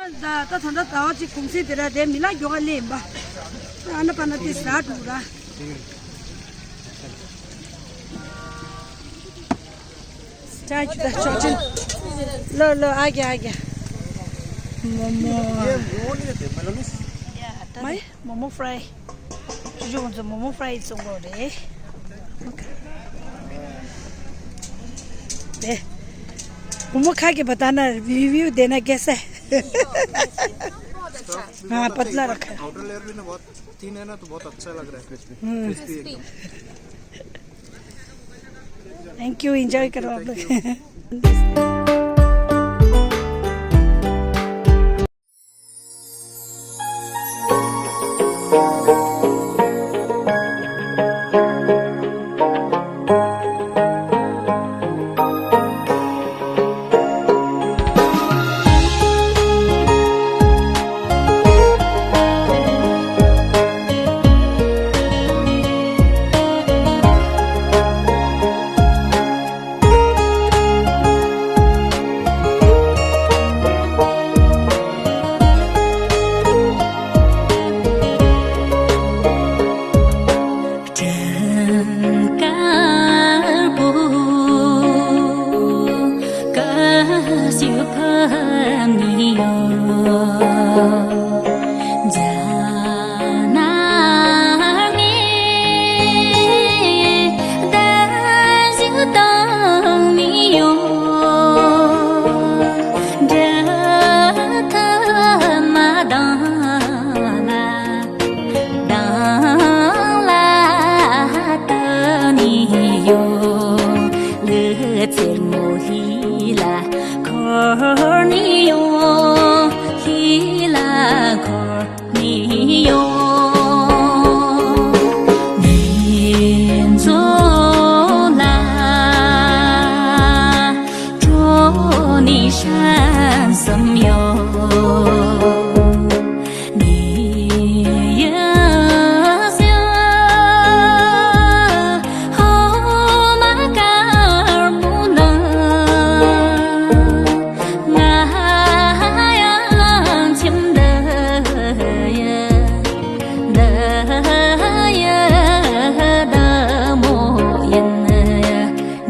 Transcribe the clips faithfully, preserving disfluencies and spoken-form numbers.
ད་ད་ད་ད་ད་ཅིག་གུང་སེང་དེ་ར་དེ་མི་ལ་མགྱོགས་ག་ལེན་པ། ཨ་ན་པ་ན་དེ་ཟ་འགྲོ་ར། ད་ཅི་ད་ཆོག་ཅིན། ལོ་ལོ་ཨ་གྱ་ཨ་གྱ། མོ་མོ། མོ་མོ་ཧྥ་རའི། ཅུ་ཅུ་ང་ཚོ་མོ་མོ་ཧྥ་རའི་བཙོང་གོ་རེད། དེ། བུ་མོ་ཁ་གི་བ་ད་ན་རི་བིའུ་དེ་ན་སྐད་ས། हाँ पतला रखा है। आउटर लेयर भी ना बहुत थिन है ना, तो बहुत अच्छा लग रहा है, क्रिस्पी। हम्म। क्रिस्पी एकदम। Thank you, enjoy करो आप लोग। འཁོར་ནི་ཡོང་། ལྷས་ལ་འཁོར་ནི་ཡོང་། ངན་ཚོ་ལ་སྤྲོ་ནི་ཧྲན་སམ་ཡོང་།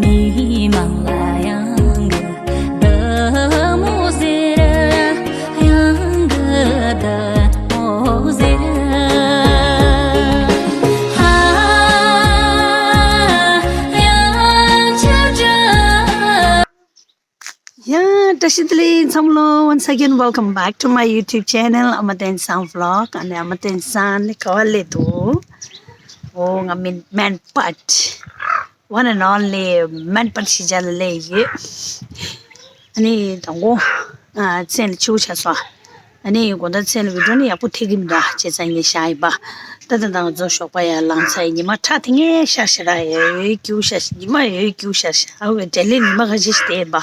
མི་མང་ལ་ཡང་གི་བདག་མོ་ཟེར། ཡང་གི་བདག་མོ་ཟེར། ཧ། ཡང་ཆ་འདྲ། ཡང་བཀྲ་ཤིས་བདེ་ལེགས་འཚམས་ལོ། Once again, welcome back to my YouTube channel, Amatensan Vlog. ཨ་ནི་ཨ་མ་བསྟན་སང་ནི་ག་བ་སླེབས་འདུག་འོ་ང་མིན་མན་པད། One and only མན་པད་གཞིས་ཆགས་ལ་སླེབས་ཡོད། ཨ་ནི་དང་པོ་ཨ་མཚན་ལ་ཆུ་བོ་ཆགས་སོང་། ཨ་ནི་དགོང་དག་མཚན་ལ་བི་ཌིའོ་ནི་ཡག་པོ་ཐེབས་ཀྱི་མི་འདུག་ཨ་བྱས་ཙང་ངས་བཞག་ཡིན་པ། ད་ད་ད་ང་ཚོ་ཞོགས་པ་ཡར་ལངས་ཚར་ཡིན། ཉི་མ་ཁྲ་ཐིང་ངེ་ཤར་ཤར་ར་ཡོད་ཀྱུ་ཤར་ཤར། ཉི་མ་ཡོད་ཀྱུ་ཤར་ཤར། ཨ་ཝེ་འབྲས་ལེ་ཉི་མ་ཁ་ཤས་ཤིག་བསྡད་ཡིན་པ།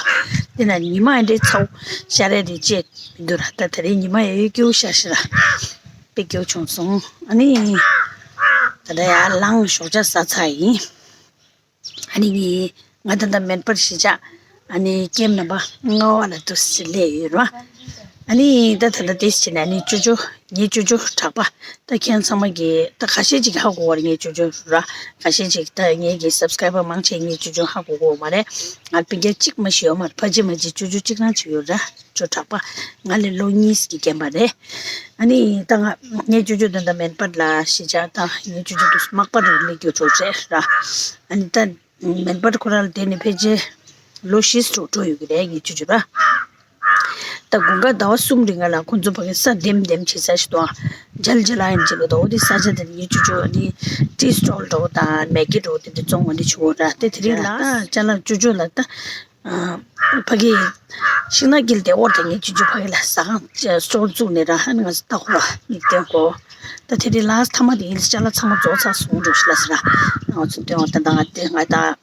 དེ་ན་ཉི་མ་ཨེ་འདྲའི་ཚ་བོ་ཤར་རེ་རེ་བྱས་མི་འདུག་ར། ད་དེ་རིང་ཉི་མ་ཡོད་ཀྱུ་ཤར་ཤར་ར། དཔེ་སྐྱིད་པོ་བྱུང་སོང་། ཨ་ནི། ད་ལྟ་ཡར་ལངས་ཞོགས་ཇ་ཟ་ཚར་ཡིན། ཨ་ནི་ངས་ང་ད་ལྟ་མན་པར་གཞིས་ཆགས་ཨ་ནི་ཀེམ་ནམ་པར་ལྔ་པ་ལ་འདུག་སེ་སླེབས་ཡོད་རེད་བ། ཨ་ནི་ད་ད་ལྟ་དེ་བྱས་ནས་ཨ་ནི་ཅོ་ཅོ་ངའི་ཅོ་ཅོ་གྲགས་པ་ད་ཁྱེད་ཚང་མ་གིས་ད་ཁ་ཤས་ཅིག་ཧ་གོ་བ་རེད། ངའི་ཅོ་ཅོ་ར་ཁ་ཤས་ཅིག་ད་ངའི་གི་སབ་སི་ཀ་རའི་བར་མང་ཆེ་ངའི་ཅོ་ཅོ་ཧ་གོ་གོ་མ་རེད། ང་སྤུན་ཀྱག་གཅིག་མ་ཞིག་ཡོད་མ་རེད། ཕ་ཅི་མ་ཅི་ཅོ་ཅོ་གཅིག་རང་ཅིག་ཡོད་ར། ཅོ་གྲགས་པ། ང་ལས་ལོ་གཉིས་ཀྱི་རྒན་པ་རེད། ཨ་ནི་ད་ང་ངའི་ཅོ་ཅོ་དོན་དག་མན་པར་ལ་གཞིས་ཆགས་ད་ངའི་ཅོ་ཅོ་དུ་མག་པ་རུ་སླེབས་རྒྱུ་ཚོ་རེད་ར། ཨ་ནི་ད་མན་པར་ཁོ་རང་ལ་བསྡད་ནས་ཕལ་ཆེར་ལོ་བཞི་ཙམ་འགྲོ་ཡོད་ཀྱི་རེད་ངའི་ཅོ་ཅོ་ར། ད་དགུན་ཁ་ཟླ་བ་གསུམ་རིང་ལ་ཁོ་ཚོ་ཕ་གི་ས་འདེམས་འདེམས་བྱེད་ས་ཞིག་འདུག་ཨ་འཇལ་འཇལ་ཨ་ཡིན་ཅིག་ལ་འདུག་འོ་དེ་ས་ཆ་དེར་ངའི་ཅོ་ཅོ་ནི་ཏི་སི་ཊོལ་འདྲ་བོ་དང་མེ་གི་འདྲ་བོ་དེ་འདྲ་བཙོང་བ་འདི་བྱེད་འོ་ར། དེ་དེ་རིང་ལ་ད་ཅ་ལག་ཅོ་ཅོ་ལ་ད། ཕ་གི་ཤིང་ནགས་དཀྱིལ་དེ་ཨོར་དེ་ངའི་ཅོ་ཅོ་ཕ་གི་ལ་ཟ་ཁང་སི་ཊོལ་བཙུགས་ནས་ར་ཧན་ང་ཚོ་ལྟ་གོ་ར་མིག་སྟོན་གོ། ད་དེ་རིང་ལ་མཐའ་མ་དེ་ཡིན་ལ་ཅ་ལག་ཚང་མ་རྫོགས་ཚར་སོང་འགྲོ་ཤི་ལ་ཟེར་ར། ང་ཚོ་སྟོན་བ་ད་ད་ང་དེ་ང་ད་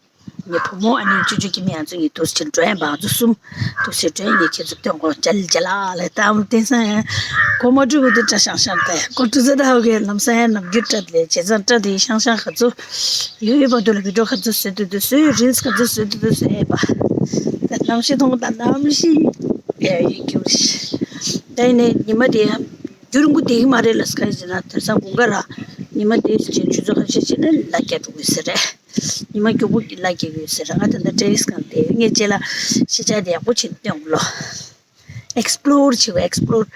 ངའི་བུ་མོ་ཨ་ནི་ཅོ་ཅོ་གི་མི་ང་ཚོ་ངའི་དུ་སི་ཅིལ་ཌོན་བ་ང་ཚོ་གསུམ་དུ་སི་ཅིལ་ཌོན་ངའི་ཁྱེད་ཚོ་སྟོན་གོ་ཇལ་ཇལ་ལ་ལ་ད་ཨམ་བསྟན་སང་ཡང་གོ་མ་ཀྲུ་བུ་དེ་ཏྲ་ཤང་ཤང་ད་ཀོ་ཀྲུ་ཟ་ད་ཧོ་གེ་ལམ་སང་ཡང་ནམ་རྒྱུན་ཏྲ་ལས་བྱས་ཙང་ཏྲ་དེ་ཤང་ཤང་ག་ཚོ། ཡོད་ཡོད་པ་དུ་ལ་བི་ཌིའོ་ག་ཚོད་བཟོས་འདུག་འདུག་བཟོས་ཡོད། རིལ་སི་ག་ཚོད་བཟོས་འདུག་འདུག་བཟོས་ཡོད་པ། ད་གནམ་གཤིས་མཐོང་ད་གནམ་གཤིས་ཡོད་ཡོད་རྒྱུ་རེད། ད་ ད་ཡིན་ནའི་ཉི་མ་དེ་རྒྱུན་རིང་པོ་བསྡད་ཀྱི་མ་རེད་ལ། ག་རེ་ཟེར་ན་དེང་སང་དགུན་ཁ་ར་ཉི་མ་དེ་ཕྱིན་ཆུ་ཚོད་ཁ་ཤས་ཕྱིན་ནས་ལ་རྒྱག་འགྲོ་གི་ཟེར་རེད། ཉི་མ་མགྱོགས་པོ་ལ་རྒྱག་གི་ཡོད་ཟེར་རེད། ང་ད་ལྟ་ཊེ་རེ་སི་སྒང་བསྡད་ཡོད། ངས་རྗེས་ལ་གཞིས་ཆགས་དེ་ཡག་པོ་བྱས་ནས་སྟོན་དགོས་ལོ། ཨེགས་པི་ལོར་བྱེད་དགོས། ཨེགས་པི་ལོར།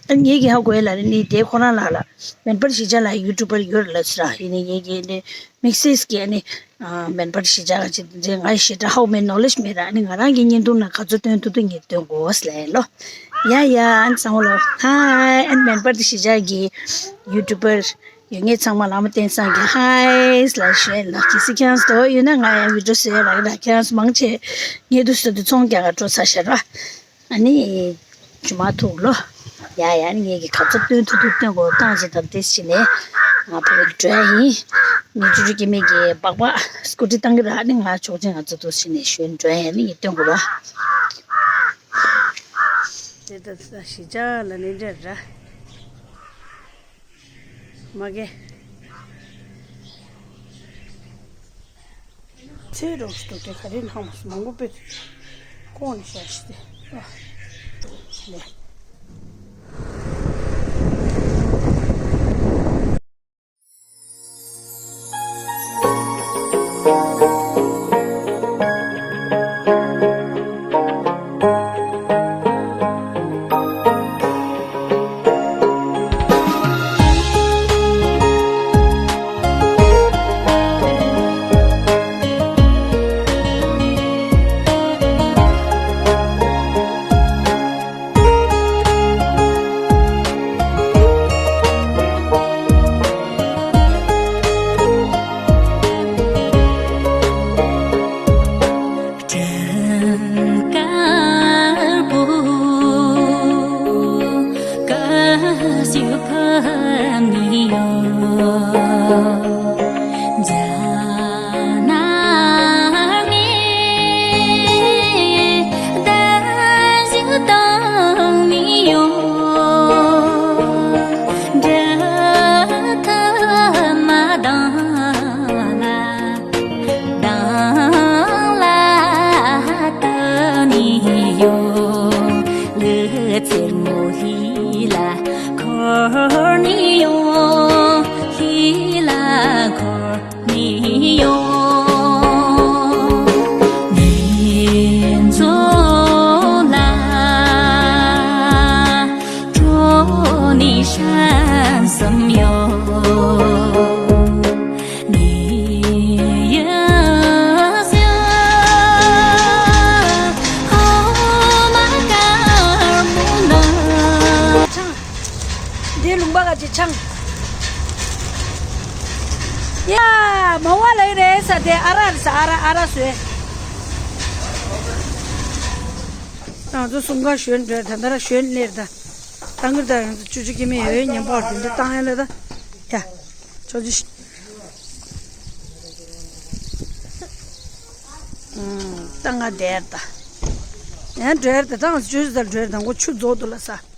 ཨ་ངེད་ཀྱིས་ཧ་གོ་ཡ་ལ་རེད། ནི་དེ་ཁོ་རང་ལ་ལ་མེན་པར་གཞིས་ཆགས་ལ་ཡུ་ཊུབ་པར་ཡོད་རེད་ལབ་ཟེར་ར། ཡིན་ནའི་ངེད་ཀྱིས་ནི་དམིགས་བསལ་གྱི་ཨ་ནི་ཨ་མེན་པར་གཞིས་ཆགས་ཀྱི་དེ་ང་ཞེ་དྲག་ཧ་གོ་མེད། ནོ་ལེཇ་མེད་ར། ཨ་ནི་ང་རང་གི་བརྙན་ཐུང་ནང་ག་ཚོད་སྟོན་ཐུབ་ཐུབ་ངས་སྟོན་དགོས་ལབ་ཡ་ལོ། ཡ་ཡ། ཨ་ནི་ཚང་མ་ལ་ཧའི། ཨ་ནི་མེན་པར་གཞིས་ཆགས་ཀྱི་ཡུ་ཊུབ་པར་ཡོད་ངེད་ཚང་མ་ལ་མ་བསྟན་སང་གི་ཧའི་ལ་ཞུ་ཡ་ལ། གལ་སྲིད་ཁྱེད་རང་ཚོ་དོ་ཡོད་ན་ང་ཡང་བི་ཌི་ཡོ་བཟོ་ཡ་ལ་ར། ཁྱེད་རང་ཚོ་མང་ཆེ་ངེད་དུ་སུ་དུ་ཚོང་རྒྱག་ག་འགྲོ་ཚར་ཤག་ར། ཨ་ནི་ཇུ་མ་ཐུག་ལོ། ཡ་ཡ། ཨ་ནི་ངེད་ཀྱི་ག་ཚོད་སྟོན་ཐུབ་ཐུབ་སྟོན་དགོས་བཏང་ཅིག་དང་ཏེས་ཅིག་ནས་ང་ཕ་གིར་འགྲོ་ཡ་ཡིན། ངའི་ཅུ་ཅུ་སྐྱེ་མེད་ཀྱི་སྦག་སྦག་སྐུ་ཊི་བཏང་གི་ར། ཨ་ནི་ང་ཆོག་ཅིག་ང་ཚོ་དུ་ཕྱིན་ནས་ཞོན་འགྲོ་ཡ་ཡིན། ཨ་ནི་ངས་སྟོན་དགོས་ར། དེ་ད་ད་གཞིས་ཆགས་ལ་ནི་འདྲ་ར། མ་གི། ཚེ་རོགས་སུ་དེ་ག་རེ་ནང་མ་སུ་མང་པོ་པེ་ཀོང་ནས་ཤ་ཤི་དེ། ཨ་ལེ། འདི་ལུང་པ་ག་ཅི་ཆང་། ཡ། མ་བ་ལ་ཡི་རེད་ས་དེ་ཨ་ར་རེད་ས། ཨ་ར་ཨ་ར་བཟོས། ང་ཚོ་གསུམ་ཀ་ཞོན་འགྲོ། ད་ལྟ་ར་ཞོན་ལེར་ད། ད་ངུར་ད་ང་ཚོ་ཅུ་ཅུ་སྐྱེ་མེད་ཡོད་ཉན་པར་དེ་འདྲ་བཏང་ཡ་ལ་ད། ཡ། ཆོག་ཅི་ཤི། ད་ང་དེར་ད། ཡང་འགྲོ་ཡར་ད་ད་ང་ཚོ་ཅུ་ཅུ་ད་འགྲོ་ཡར་ད་ཁོ་ཆུ་རྫོགས་འདུག་ལ་ས།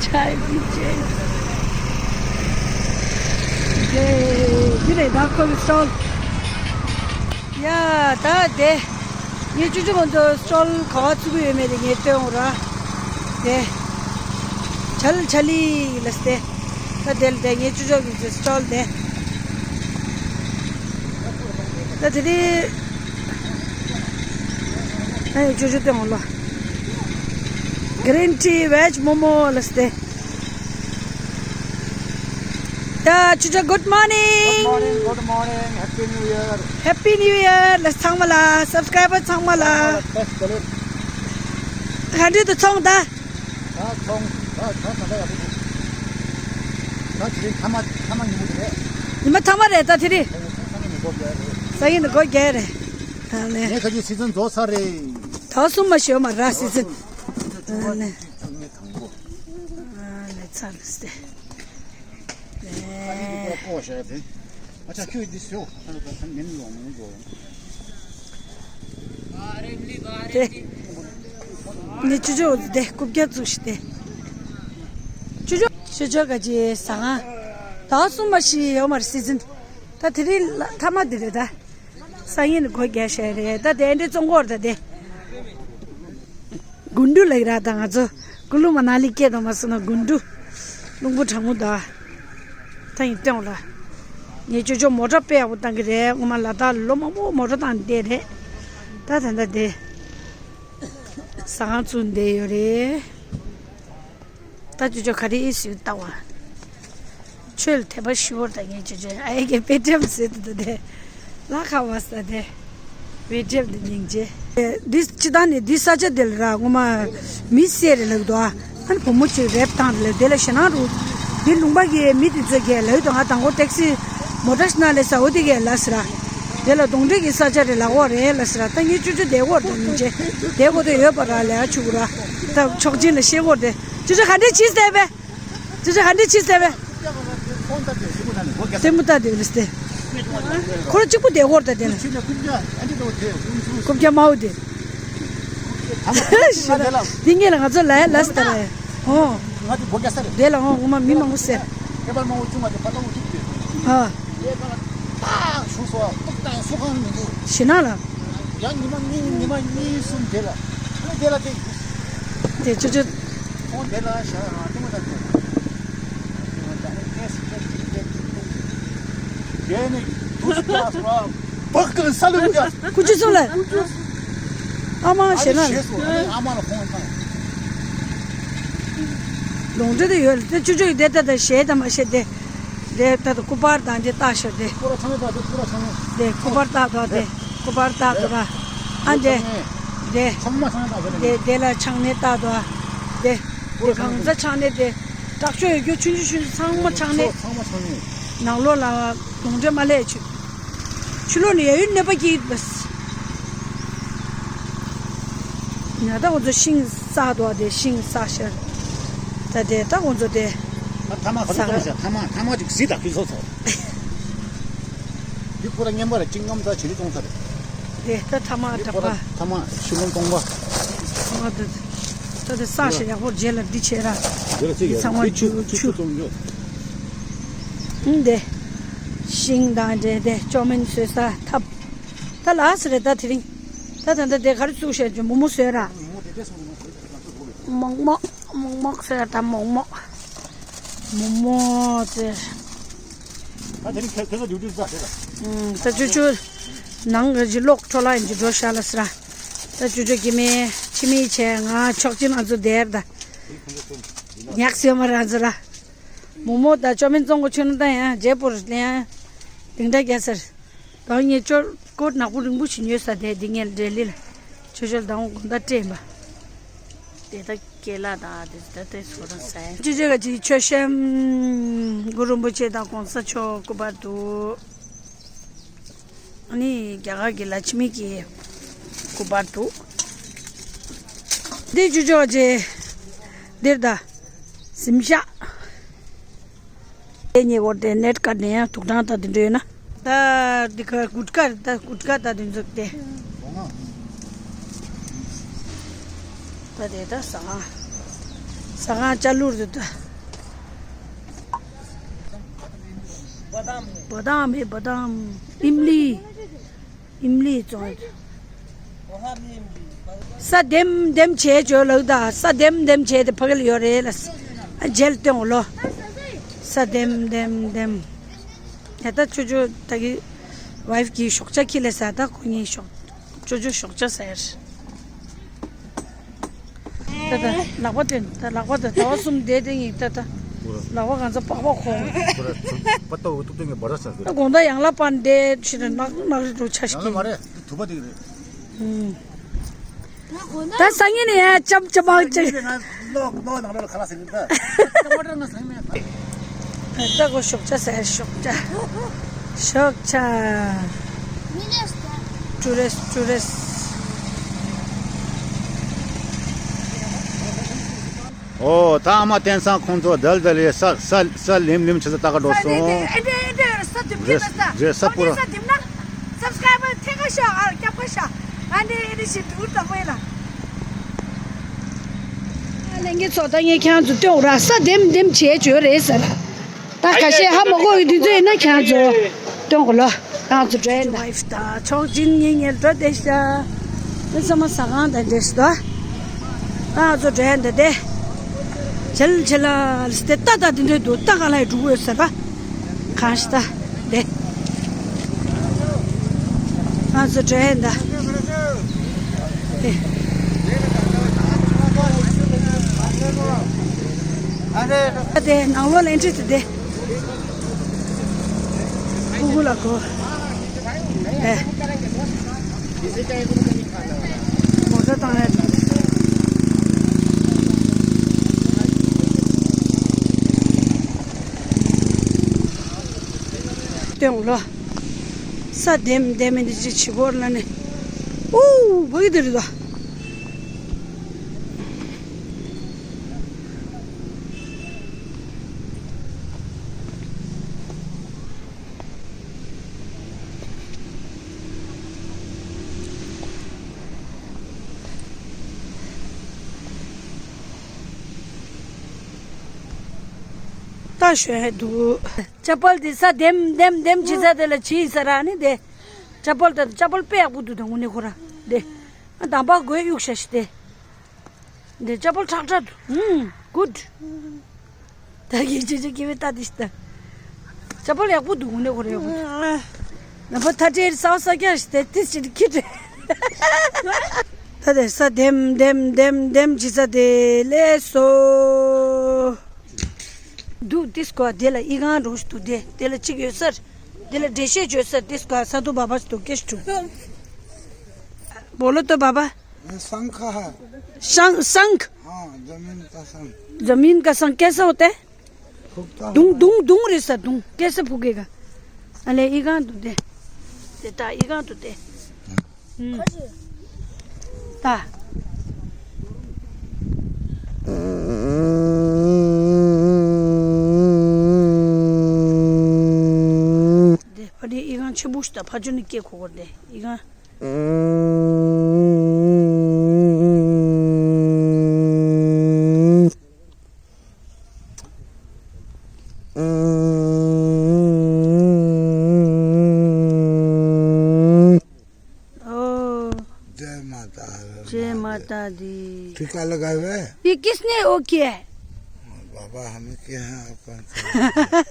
ཆའི་པི་ཅེ། དེ་འདི་རེད་ད་ཁོ་གི་སི་ཊོལ། ཡ་ད་དེ། ངས་ཅོ་ཅོ་ཁོང་ཚོ་སི་ཊོལ་ག་བ་བཙུགས་ཀྱི་ཡོད་མེད་དེ་ངས་སྟོན་འོང་ར། དེ། ཆལ་ཆ་ལི་ལ་སྟེ། ད་དེ་ལ་དེ་ངས་ཅོ་ཅོ་གི་སི་ཊོལ་དེ། ད་དེ་རིང་། ཨེ་ཅོ་ཅོ་སྟོན་འོང་ལོ། གི་རིན་ཊི་ཝེཇ་མོ་མོ་ལ་སྟེ། ད་ཅོ་ཅོ། Good morning. Good morning, good morning. Happy New Year. Happy New Year. ལ་ཚང་མ་ལ་སབ་སི་ཀ་རའི་བར་ཚང་མ་ལ། ཚང་མ་ལ་བཀྲ་ཤིས་བདེ་ལེགས། ག་འདྲ་འདུག་ཚོང་ད། ད་ཚོང་ད་ད་ད་ད་ཡག་པོ་འདུག་ད་དེ་རིང་ཐ་མ་ཐ་མ་ཉིན་མོ་དེ་རེད། ཉི་མ་ཐ་མ་རེད་ད་དེ་རིང་། ད་ཡིན་ཚང་ཚང་མ་ཉིན་མོ་དེ་རེད། སང་ཉིན་ནི་སྒོ་རྒྱག་རེད། ཨ་ནི། ངས་ཁ་ཅིག་སི་ཛིན་རྫོགས་ཚར་རེད། ད་གསུམ་མ་ཞོ་མ་ར་སི་ཛིན། ཨ་ནི། ཨ་ནི་ཚར་སྟེ། ཨ་ནི་འདི་པར་ཀོ་ཤ་དེ། ཨ་ཅག་ཁྱོད་འདི་ཤོག་ཨ་ནི་ད་མིན་ལོང་མིན་ལོང་། དེ། ནི་ཅོ་ཅོ་དེ་རྐུབ་བཀྱག་བཙུགས་ཤིག་དེ། ཅོ་ཅོ་ཅོ་ཅོ་ག་ཅི་ཟ་ང་། ད་གསུམ་མ་ཞིག་ཡོད་མ་རེད་སི་ཛིན། ད་དེ་རིང་ལ་ཐ་མ་དེ་རེད་ད། སང་ཉིན་ནི་སྒོ་རྒྱག་ཤག་རེད་ད་དེ་འདྲའི་བཙོང་གོ་ར་ད་དེ། དགུན་འབྲུ་ལ་ཡི་ར་ད་ང་ཚོ་ཀུ་ལུ་མ་ན་ལི་སྐད་དུ་མ་སོང་ན་དགུན་འབྲུ། རླུང་བུ་གྲང་མོ་ད། ད་ཡིན་སྟོན་ལ། ངས་ཅོ་ཅོ་མོ་ཊ་དཔེ་ཡག་པོ་བཏང་གི་རེད། སྔོན་མ་ལ་དྭགས་ལ་ལོ་མང་པོ་མོ་ཊ་བཏང་བསྡད་རེད། ད་ད་ལྟ་དེ། ཟ་ཁང་བཙུགས་བསྡད་ཡོད་རེད། ད་ཅོ་ཅོ་ག་རེ་ཨི་སུ་ལྟ་བ། ཆོས་ལ་དད་པ་ཞུ་བར་ད་ངས་ཅོ་ཅོ་ཨ་ཡེ་གེ་པེ་ཊི་ཨེམ་ཟེར་དུ་ད་དེ། ལ་ཁ་བ་ས་དེ། པེ་ཊི་ཨེམ་དེ་སྙིང་རྗེ། འདི་སྤྱི་བཏང་ནས་འདི་ས་ཆ་དེ་ལ་ར་ངོ་མ་མི་བསད་རེད་ལབ་འདུག་ཨ་ནི་བུ་མོ་ཅིག་རེབ་བཏང་རེད་ལབ་དེ་ལ་ཞེད་སྣང་རུ། འདི་ལུང་པ་གི་མི་དེ་ཚོ་གས་ལབ་དང་ང་དང་པོ་ཊེག་སི་མོ་ཊ་ཞིག་ན་ལས་ས་འོ་དེ་གས་ལ་ཟེར་ར། དེ་ལ་གདོན་འདྲེ་གི་ས་ཆ་རེད་ལབ་འོ་རེད་ལ་ཟེར་ར། ད་ངས་ཅོ་ཅོ་དེ་གོ་ར་ད་སྙིང་རྗེ། དེ་གོ་དེ་ཡོད་པ་ར་ལས་ཨ་ཆུ་གུ་ར། ད་ཆོག་ཅིན་ལ་ཤེས་གོ་ར་དེ། ཅོ་ཅོ་ག་འདྲས་བྱིས་ཟེར་བས། ཅོ་ཅོ་ག་འདྲས་བྱིས་ཟེར་བས། སེན་མོ་ལྟ་དེ་རེད་དེ། ཁོ་ར་གཅིག་པུ་དེ་གོ་ར་ད་དེ་ལ། རྐུབ་བཀྱག་དམར་པོ་དེ། འདི་ངས་ལ་ང་ཚོ་ལ་ལ་ཟེར་རེད། ཨོ། ང་དེ་སྒོ་རྒྱག་ས་རེད། དེ་ལ་ཨོ་ངོ་མ་མི་མང་པོ་ཟེར། ཁེ་པར་མང་པོ་བཙུགས་མ་དེ་ཕ་ཏོག་ཐུག་དེ། ཨ། དེ་ག་ལ་ཏག་ཞུ་སོ་ཏོག་ཏག་སོ་གང་མི་འདུག་ཞེ་ན་ལ། ཡང་ཉི་མ་གཉིས་ཉི་མ་གཉིས་གསུམ་དེ་ལ། ཨ་ནི་དེ་ལ་དེ། དེ་ཅོ་ཅོ། ཁོང་དེ་ལ་ཞག་རང་ཏུང་ད་དེ། དེ་ནི་དུས་སུ་ཀྱང་སོ་ར། བག་གི་ས་ལུ་ཀྱང་། ཀུ་ཅི་སོང་ལ། ཨ་མ་ཞེ་ན། ཨ་མ་ལ་ཕོང་བཏང་། ལོང་འདྲེ་དེ་ཡོད་ལ་དེ་ཅུ་ཅུ་ཡི་དེ་ལྟ་དང་ཞེ་དང་མ་ཞེ་དེ། དེ་ལྟ་དང་སྐུ་པར་དང་དེ་ལྟ་ཞོར་དེ། སྐུ་ར་ཆང་ནས་ལྟ་དེ་སྐུ་ར་ཆང་ནས། དེ་སྐུ་པར་ལྟ་དོ་དེ། སྐུ་པར་ལྟ་དོ་ར། ཨ་དེ། དེ། ཚང་མ་ཆང་ནས་ལྟ་དེ། དེ་དེ་ལ་ཆང་ནས་ལྟ་དོ། དེ། སྐུ་ར་ཆང་གང་ནས་ཚ་ཆང་ནས་དེ། དྲག་ཤོས་ཡོད་རྒྱུ་ཆུང་ཆུང་ཆུང་ཆུང་ཚང་མ་ཆང་ནས། ཚང་མ་ཆང་ནས། ནང་ལོགས་ལ་ལོང་འདྲེ་མ་སླེབས་བྱུང་། ཕྱི་ལོགས་ནས་ཡ་ཡུལ་གནོད་པ་སྐྱེལ་གྱི་འདུག་ཉ་ད་ཁོ་ཚོ་ཤིང་བསགས་འདུག་དེ་ཤིང་བསགས་ཤར། ད་དེ་ད་ཁོ་ཚོ་དེ། ཐ་མག་ག་ཚོད་བཙོང་ཤག་ཐ་མག་ཐ་མག་ཅིག་གཟིགས་དང་ཁྱོད་ཚོ་ཚོ། འདི་ཁོ་ར་རྔན་པ་ར་ཅིང་ངམ་ད་ཇི་ལི་བཙོང་ས་རེད། དེ་ད་ཐ་མག་འདི་འདྲ་ཁོ་ར་པ། ཐ་མག་ཤིང་སྡོང་སྟོང་པ། ཐ་མག་དེ། ད་དེ་བསགས་ཤག་ཡག་པོ་རྗེས་ལ་འདི་བྱས་ར། རྗེས་ལ་ཚིག་ཡག་ཚང་མ་པོ་ཆུ་ཆུ་ཆུ་བཙོང་རྒྱུ། ཨུམ་དེ། ཤིང་དང་འབྲེལ་ཏེ་ཅོ་མིན་བཟོས་ས་ཐབ། ད་ལགས་སི་རེད་ད་དེ་རིང་། ད་ད་ད་དེ་ག་རེ་བཙུགས་བཞག་ཅིག་མོག་མོག་བཟོས་ར། མོག་མོག་མོག་མོག་བཟོས་ར་ད་མོག་མོག་མོག་མོག་ཟེར། ད་དེ་རིང་ཁ་ཁ་ཁ་ཌིའུ་ཊི་བཟའ་དེ་ལ། ཨུམ་ད་ཅོ་ཅོ། ནང་གི་ཅི་གློག་འཕྲོ་བརླག་ཡིན་ཅིག་འགྲོ་ཤག་ལ་སི་ར། ད་ཅོ་ཅོ་སྐྱེ་དམན་ཁྱིམ་མི་བྱས་ང་ཆོག་ཅིན་ང་ཚོ་བསྡད་ད། ཉག་སེ་མ་རང་ཚོ་ར། མོག་མོག་དང་ཅོ་མིན་བཙོང་གོ་ཆུ་ནང་ད་ཡང་རྗེས་པོར་ལེན་ཡང་། དེང་འདྲ་རྒྱ་སར། ད་ངས་ཅོ་ཀོ་ནག་པོ་རིང་པོ་ཞིག་ཉོས་ས་དེ་འདི་ངས་འབྲེལ་ལི་ལ། ཆོས་ཆོས་དང་དགོང་དག་སྤྲད་པ། དེ་ད་ཀེ་ལ་དང་དེ་ད་དེ་ཚོ་རང་ཟ་ཡ། ཅི་ཅི་ག་ཅི་ཆོས་གཤམ། གུ་རུ་རིན་པོ་ཆེ་དང་གོང་ས་མཆོག་སྐུ་པར་འདུག་ཨ་ནི་རྒྱ་གར་གྱི་ལ་ཆི་མི་གི་སྐུ་པར་འདུག་འདི་ཅུ་ཅོག་ཅེ། འདིར་ད། གཟིམ་ཤག་དེ་ཉེ་བོར་དེ་ནེཊ་ཀ་ནས་ཡང་དུག་སྦྲང་དང་དེ་འདྲ་ཡོད་ན། ད་འདི་ག་གུད་ཀ་ད་གུད་ཀ་ད་དེ་ཚོ་དེ། ད་དེ་ད་ཟ། ཟ་ཁང་ཅ་ལུར་དུ་ད། བ་དམ་མེད་བ་དམ། ཨིམ་ལི། ཨིམ་ལི་བཙོང་། ས་ལྡེམ་ལྡེམ་བྱས་བྱོས་ལགས་ད། ས་ལྡེམ་ལྡེམ་བྱས་ཏེ་ཕ་གི་ལ་ཡོད་རེད་ལ། ཨ་རྗེས་ལ་སྟོན་འོ་ལོ། ས་ལྡེམ་ལྡེམ་ལྡེམ། ཡ་ད་ཅོ་ཅོ་ད་གི་ཝའིཕ་གི་ཞོགས་ཇ་ཁྱི་ལ་ཟ་ད་ཁོ་གཉིས་ཞོགས། ཅོ་ཅོ་ཞོགས་ཇ་ཟེར། ད་ད་ལག་པ་སྟོན། ད་ལག་པ་ད་ཟླ་བ་གསུམ་བསྡད་དེ་ཡིན་ད་ད། ལག་པ་གང་ཚ་པག་པ་ཁོང་། པ་ཏོ་ཏུག་ཏུག་ངས་འབར་ས་ཟེར། ད་དགོང་དག་ཡང་ལ་པན་བསྡད་ཕྱི་ལ་ནག་ནག་རི་འགྲོ་ཆ་ཞིག་ཡང་ལ་མ་རེད། དུ་བ་དེ་རེད། ད་སང་ཉིན་ནས་ཡ་ཅམ་ཅམ་མང་ཅིག་ལོག་ལོག་ནང་ལོག་ཁ་ལག་ཟིན་ད། ད་གོ་ཞོགས་ཇ་ཟེར་ཞོགས་ཇ། ཞོགས་ཇ། ཊུ་རི་སི་ཊུ་རི་སི། ཨོ་ད་ཨ་མ་བསྟན་སང་ཁོང་ཚོ་དལ་དལ་ཡེ་ས་ས་ས་ལིམ་ལིམ་ཆེ་ས་ད་ག་འགྲོ་སོང་། ཨེ་འདྲ་ཨེ་འདྲ་ས་དུམ་གྱི་རེ་ས་རེ་ས་པུ་ར། ས་དུམ་ན། སབ་སི་ཀ་རའེ་བར་ཐེངས་ཁ་ཤོག་ཨ་སྐྱབས་ཁ་ཤོག་ཨ་ནི་ཨ་ནི་ཞིག་འདུག་དང་པོ་ཡིན་ལ། ཨ་ལས་ངའི་ཚོགས་ད་ངས་ཁྱེད་ཚོ་སྟོན་ར་ས་ལྡེམ་ལྡེམ་བྱས་བྱོས་རེད་ཟེར། ད་ཁ་ཤས་ཧ་མ་གོ་གི་དུས་ཚོད་ཡིན་ན་ཁྱེད་ཚོ་སྟོན་གོ་ལོ། ང་ཚོ་འགྲོ་ཡིན་ད། ཝའིཕ་དང་ཆོག་ཅིན་ངེད་གཉིས་འགྲོ་བསྡད་ཤག་ཨ་ཚང་མ་ཟ་ཁང་དང་འདྲེས་སུ་ད། ང་ཚོ་འགྲོ་ཡིན་ད་དེ། ཆེལ་ཆེལ་ལ་སྟེ་ཏ་ཏ་དེ་འདྲས་འདུག་ཏ་ག་ལ་ཡི་འགྲོ་དགོས་ཟེར་བ། གང་ཞིག་ད། དེ། ང་ཚོ་འགྲོ་ཡིན་ད། དེ། དེ་ནང་ལོགས་ལ་ཨེན་ཊི་རི་དེ་དེ། ཕྲུ་གུ་ལ་གོ། ཨེ། མོ་ཊ་བཏང་ཡ་དེ། སྟོན་ལོ། ས་ལྡེམ་ལྡེམ་མི་འདི་ཅི་བྱེད་གོ་ལ་ནི། ཨུ་བ་གི་དེ་རེད་ད། ད་ཞོན་ཧེ་འདུག་ཅ་པལ་དེ་ས་ལྡེམ་ལྡེམ་ལྡེམ་བྱེད་ས་དེ་ལ་བྱིས་ས་ར་ནི་དེ། ཅ་པལ་ད་ཅ་པལ་དཔེ་ཡག་པོ་འདུག་ད་དངོས་གནས་ཁོ་ར་དེ། ཨ་དམ་པ་དགོས་གཡུག་ཤ་ཤི་དེ། འདི་ཅ་པལ་ཁྲག་ཁྲག་འདུག་ཧུམ། གུཌ། ད་གི་ཅི་ཅི་ཀི་བི་ཏ་དི་ཤི་ད། ཅ་པལ་ཡག་པོ་འདུག་དངོས་གནས་ཁོ་ར་ཡག་པོ་འདུག་ན་པ་ཐ་ཏྲེ་ས་ས་ཀྱ་ཤི་དེ་ཏི་ཅི་ཀི་ཏྲེ། ད་དེ་ས་ལྡེམ་ལྡེམ་ལྡེམ་ལྡེམ་ཅི་ས་དེ་ལས་སོ། འདུག་ཏི་སྐོ་དེ་ལ་ཨི་གང་རོ་ཤི་འདུག་དེ་དེ་ལ་གཅིག་ཡོད་སར། དེ་ལ་འགྲེལ་བཤད་བྱོས་སར་ཏི་སྐོ་ས་དུ་བ་བ་ཤི་འདུག་ཀེ་ཤི་འདུག बोलो तो बाबा। ये शंख है। शंख, शंख। हाँ, जमीन का शंख। जमीन का शंख कैसा होता है? फूकता दुंग, है। दुंग, दुंग रे सर, दुंग। कैसे फूकेगा? अले, इगा तो दे। देता, इगा तो दे। हम्म। ता। दे, अरे, इगा छे बुश ता, फजो ने के खोर दे। इगा। ओ, जय माता। जय माता दी। टीका लगाए हुए? ये किसने वो किया है? बाबा, हमें क्या है, आप कौन सा?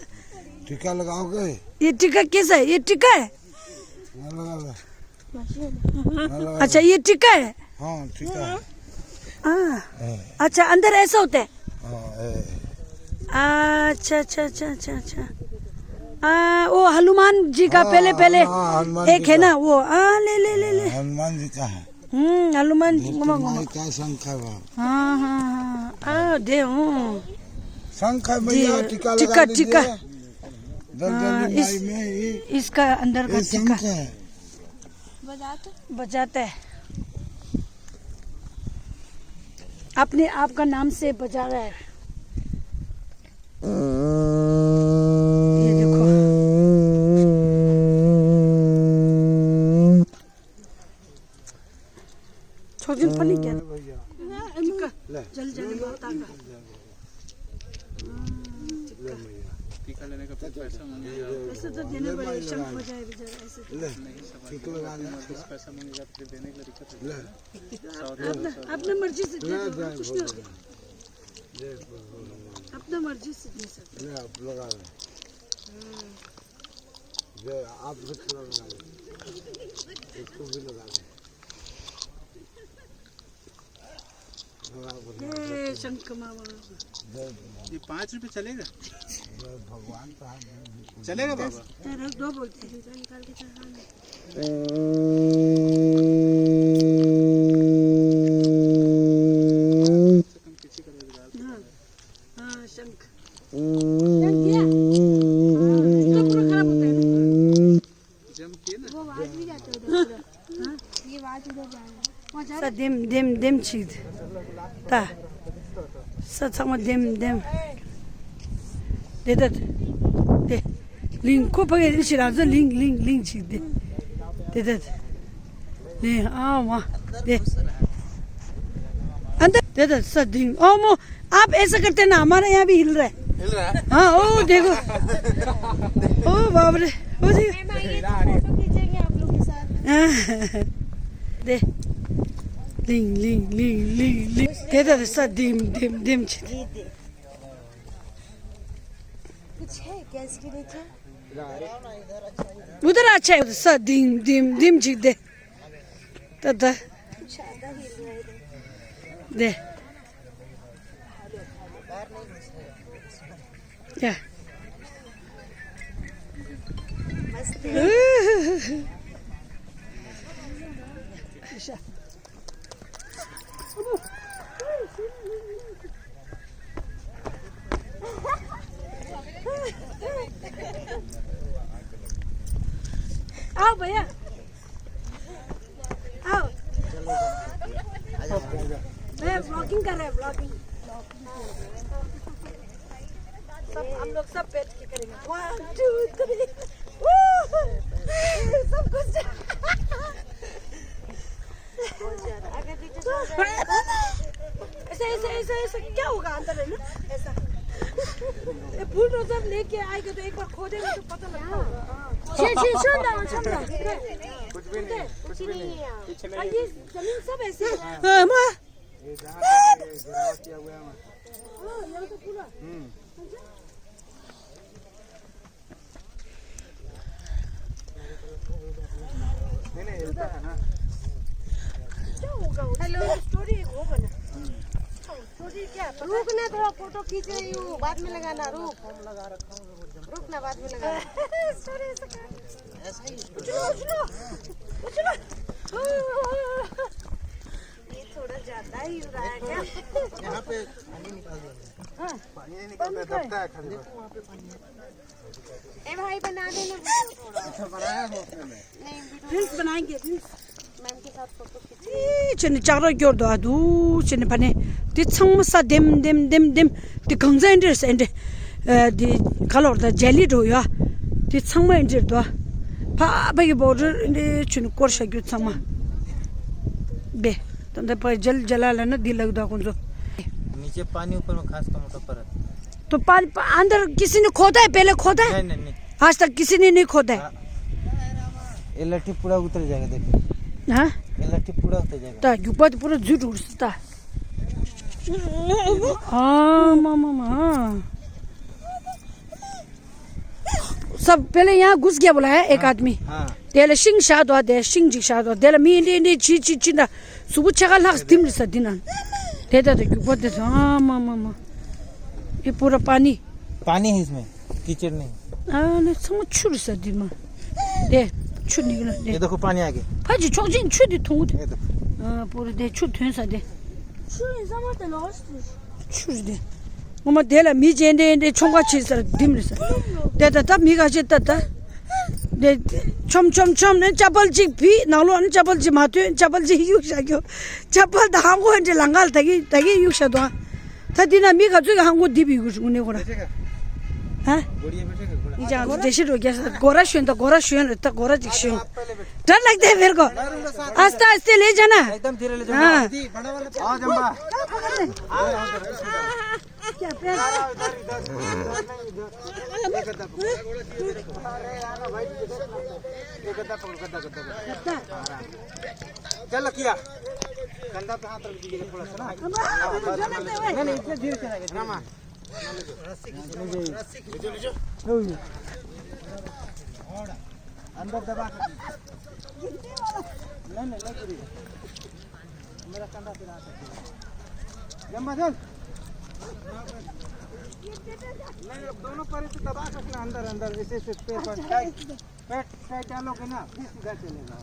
टीका लगाओगे? ये टीका कैसा है? ये टीका है? हाँ, लगा लो। अच्छा, ये टीका है? हाँ, टीका है। हाँ। हाँ। अच्छा, अंदर ऐसा होता है? हाँ, ए। अच्छा, अच्छा, अच्छा, अच्छा, अच्छा। आ, वो हनुमान जी का हाँ, पहले, पहले हाँ, हनुमान एक जी है का। ना, वो, आ, ले, ले, ले, ले। हाँ, हनुमान जी का है। हम्म, हनुमान जी, देखो, घुमा, घुमा। माई का शंख है वहाँ। हाँ, हाँ, हाँ। आ, दे, हूँ। शंख है भैया, जी, टीका टीका, लगा लीजिए। टीका। जल्दी, हाँ, जल्दी इस, माई में ही। इसका अंदर का ये टीका। शंख है। बजाते? बजाते हैं। अपने आप का नाम से बजा रहा है। ये देखो। छोटी पन्नी क्या? भैया। टीका। ले। चल जाने बहुत आगा। हाँ, ठीक है। टीका लेने का पैसा मांगेगा। पैसे तो देने पड़ेंगे, शंख बजाए बजाए ऐसे तो। ले, ठीक लगा ले। पैसा मांगेगा, फिर देने के लिए दिक्कत है। ले। अपना, अपना मर्जी से दे दो, कुछ नहीं होता। ले, अपना मर्जी से दे सकते। ले, आप लगा ले। हाँ। ले, आप भी थोड़ा लगा ले। इसको भी लगा ले। ये शंख मामा। ये पाँच रुपए चलेगा? चलेगा बाबा? तेरह दो बोलते हैं। हाँ, हाँ, शंख। शंख दिया? हाँ, इसका पूरा खराब होता है ना। वो आवाज भी जाता है उधर पूरा। हाँ? ये आवाज उधर जा रहा है। वहाँ जा रहा है। ས་ལྡེམ་ལྡེམ་ལྡེམ་ཅིག་ད། ས་ཚང་མ་ལྡེམ་ལྡེམ། དེ་ད། དེ། ལིང་ཁོ་ཕ་གི་ཞིག་རང་ཚོ་ལིང་ལིང་ལིང་ཅིག་དེ། དེ་ད། ལིང་ཨ་མ། དེ། ཨ་ད་དེ་ད་ས་ལྡེམ་ཨ་མོ། आप ऐसा करते ना, हमारे यहाँ भी हिल रहा है। हिल रहा है? हाँ, ओ देखो। ओ बाप रे, ओ देखो। मैम, आइए तो फोटो खींचेंगे आप लोग के साथ। हाँ। दे। लिंग, लिंग, लिंग, लिंग, लिंग। दे, दे, दे, सा, दिम, दिम, दिम, छि। कुछ है क्या इसके नीचे? उधर अच्छा है, सा, दिम, दिम, दिम, छि, दे। ད་ད། དེ། ཡ། आओ भैया। आओ। मैं व्लॉगिंग कर रहे हैं, व्लॉगिंग। सब हम लोग सब बैठ के करेंगे। One, two, three। सब कुछ। ऐसा, ऐसा, ऐसा, ऐसा क्या होगा अंदर है ना? ऐसा। ये बुलडोजर लेके आएगा तो एक बार खोदेगा तो पता लगता होगा। हाँ। छे, छे, छोड़ दो, छोड़ दो। कुछ भी नहीं है, कुछ भी नहीं है। पीछे में हाँ, ये जमीन सब ऐसे है। हाँ, माँ। ये जहाँ पे ये घेराव किया हुआ है वहाँ। हाँ, यहाँ तो पूरा। हम्म। नहीं, नहीं, हिलता है ना। क्या होगा? हेलो। स्टोरी एक होगा ना। स्टोरी क्या है? रुक ना, थोड़ा फोटो खींच रही हूँ, बाद में लगाना, रुक। रुक ना, बाद में लगाना। स्टोरी ऐसा क्या? उछलो, उछलो, उछलो। ये थोड़ा ज्यादा ही हो रहा है क्या? यहाँ पे पानी निकाल दो। हाँ। पानी नहीं निकलता, दबता है खाली बस। ए भाई, बना देना वीडियो थोड़ा। अच्छा, बनाया है उसने। नहीं, वीडियो रील्स बनाएंगे, रील्स। मैम के साथ फोटो खींच। ཨེ་ཅེ་ནི་ལྕགས་ར་སྐྱོར་དུ་ཨ་དུ་ཅེ་ནི་ཕ་ནི་དེ་ཚང་མ་ས་ལྡེམ་ལྡེམ་ལྡེམ་ལྡེམ། དེ་གང་ཚ་ཨེ་འདྲེ་ས་ཨེ་འདྲེ། ཨ་དེ་ག་ལོར་ད་ཇེ་ལི་འགྲོ་ཡ། དེ་ཚང་མ་ཨེ་འདྲེ་དུ་ཨ། ཕ་ཕ་གི་བོ་རི་ཨེ་འདྲེ་ཅེ་ནི་སྐོར་ཤ་རྒྱུ་ཚང་མ། བེ། ད་འདི་ཕ་ཇལ་ཇལ་ལ་ན་འདི་ལག་ད་ཁོང་ཚོ། नीचे पानी ऊपर में घास का मोटा पर है। तो पानी प- अंदर किसी ने खोदा है, पहले खोदा है? नहीं, नहीं, नहीं। आज तक किसी ने नहीं खोदा है। हाँ। ये लट्ठी पूरा उतर जाएगा, देखिए। हाँ? ये लट्ठी पूरा उतर जाएगा। ད་རྒྱུག་པ་དེ་पूरा འཛུལ་འགྲོ་གི་རེད་ད། ཨ་མ་མ་མ། सब पहले यहाँ घुस गया बोला है एक हाँ, आदमी। हाँ। དེ་ལ་ཤིང་བཞག་འདུག་དེ་ཤིང་ཅིག་བཞག་འདུག་དེ་ལ་མི་འདི་འདི་ཅི་ཅི་ཅི་འདྲ་གཟུགས་པོ་ཕྱེད་ཀ་ལྷག་ཙམ་རེད་ས་འདི་ན། དེ་ལྟར་དུ་རྒྱུག་པ་དེ་ཚོ་ཨ་མ་མ་མ། ये पूरा पानी। पानी है इसमें, कीचड़ नहीं। ཨ་ནི་ཚང་མ་ཆུ་རེད་ས་འདི་མ། དེ་ཆུ་འདི་ན་དེ། ये देखो पानी आ गया। ཕ་ཅི་ཕྱོགས་ཅན་ཆུ་འདི་འཐུང་གི་དེ། ये देखो। ཨ་पूरा དེ་ཆུ་ཐོན་ས་དེ། ཆུ་ཡིན་ས་མ་དེ་ལོ་ཆུ་རེད་དེ། ངོ་མ་དེ་ལ་མི་གཅེན་དེ་དེ་ཆོམ་ཁ་ཆེ་སར་ལྡིམ་རེད་ས། དེ་ད་ད་མི་ག་ཆེ་ད་ད། དེ་ཆོམ་ཆོམ་ཆོམ་ནས་ཅ་པལ་གཅིག་བི་ནང་ལོགས་ནས་ཅ་པལ་གཅིག་མ་ཐོན་ཅ་པལ་གཅིག་གཡུག་བཞག་རྒྱུ། ཅ་པལ་ད་ཧང་གོ་འདྲེ་ལང་ག་ལ་ད་གི་ད་གི་གཡུག་བཞག་འདུག་ད་དེ་ན་མི་ག་ཚོད་ཀྱི་ཧང་གོ་འདི་བི་གུ་ཞུ་ནས་གོ་ར། हाँ? ये जान दे, देशी रोग है, गोरा शून तो, गोरा शून, इतना गोरा दिख शून। डर लगता है मेरे को। आस्ते आस्ते ले जाना। एकदम धीरे ले जाना। हाँ। आओ जम्बा। क्या पैर? इधर, इधर, इधर, इधर नहीं, इधर। ये गद्दा पकड़ो। अरे यार, भाई, ये गद्दा पकड़ो, गद्दा, गद्दा, गद्दा। गद्दा? चल, किया। गद्दा पे हाथ रख दीजिए थोड़ा सा ना। नहीं, नहीं, इतने धीरे चला गया। अंदर दबा के। नहीं, नहीं, नहीं गिरेगा। मेरा कंधा पे रहा था। जम्मा चल। नहीं, अब दोनों पैर से दबा के रखना, अंदर, अंदर, ऐसे, ऐसे पैर पर टाइट। पेट टाइट डालोगे ना, फिर सीधा चलेगा।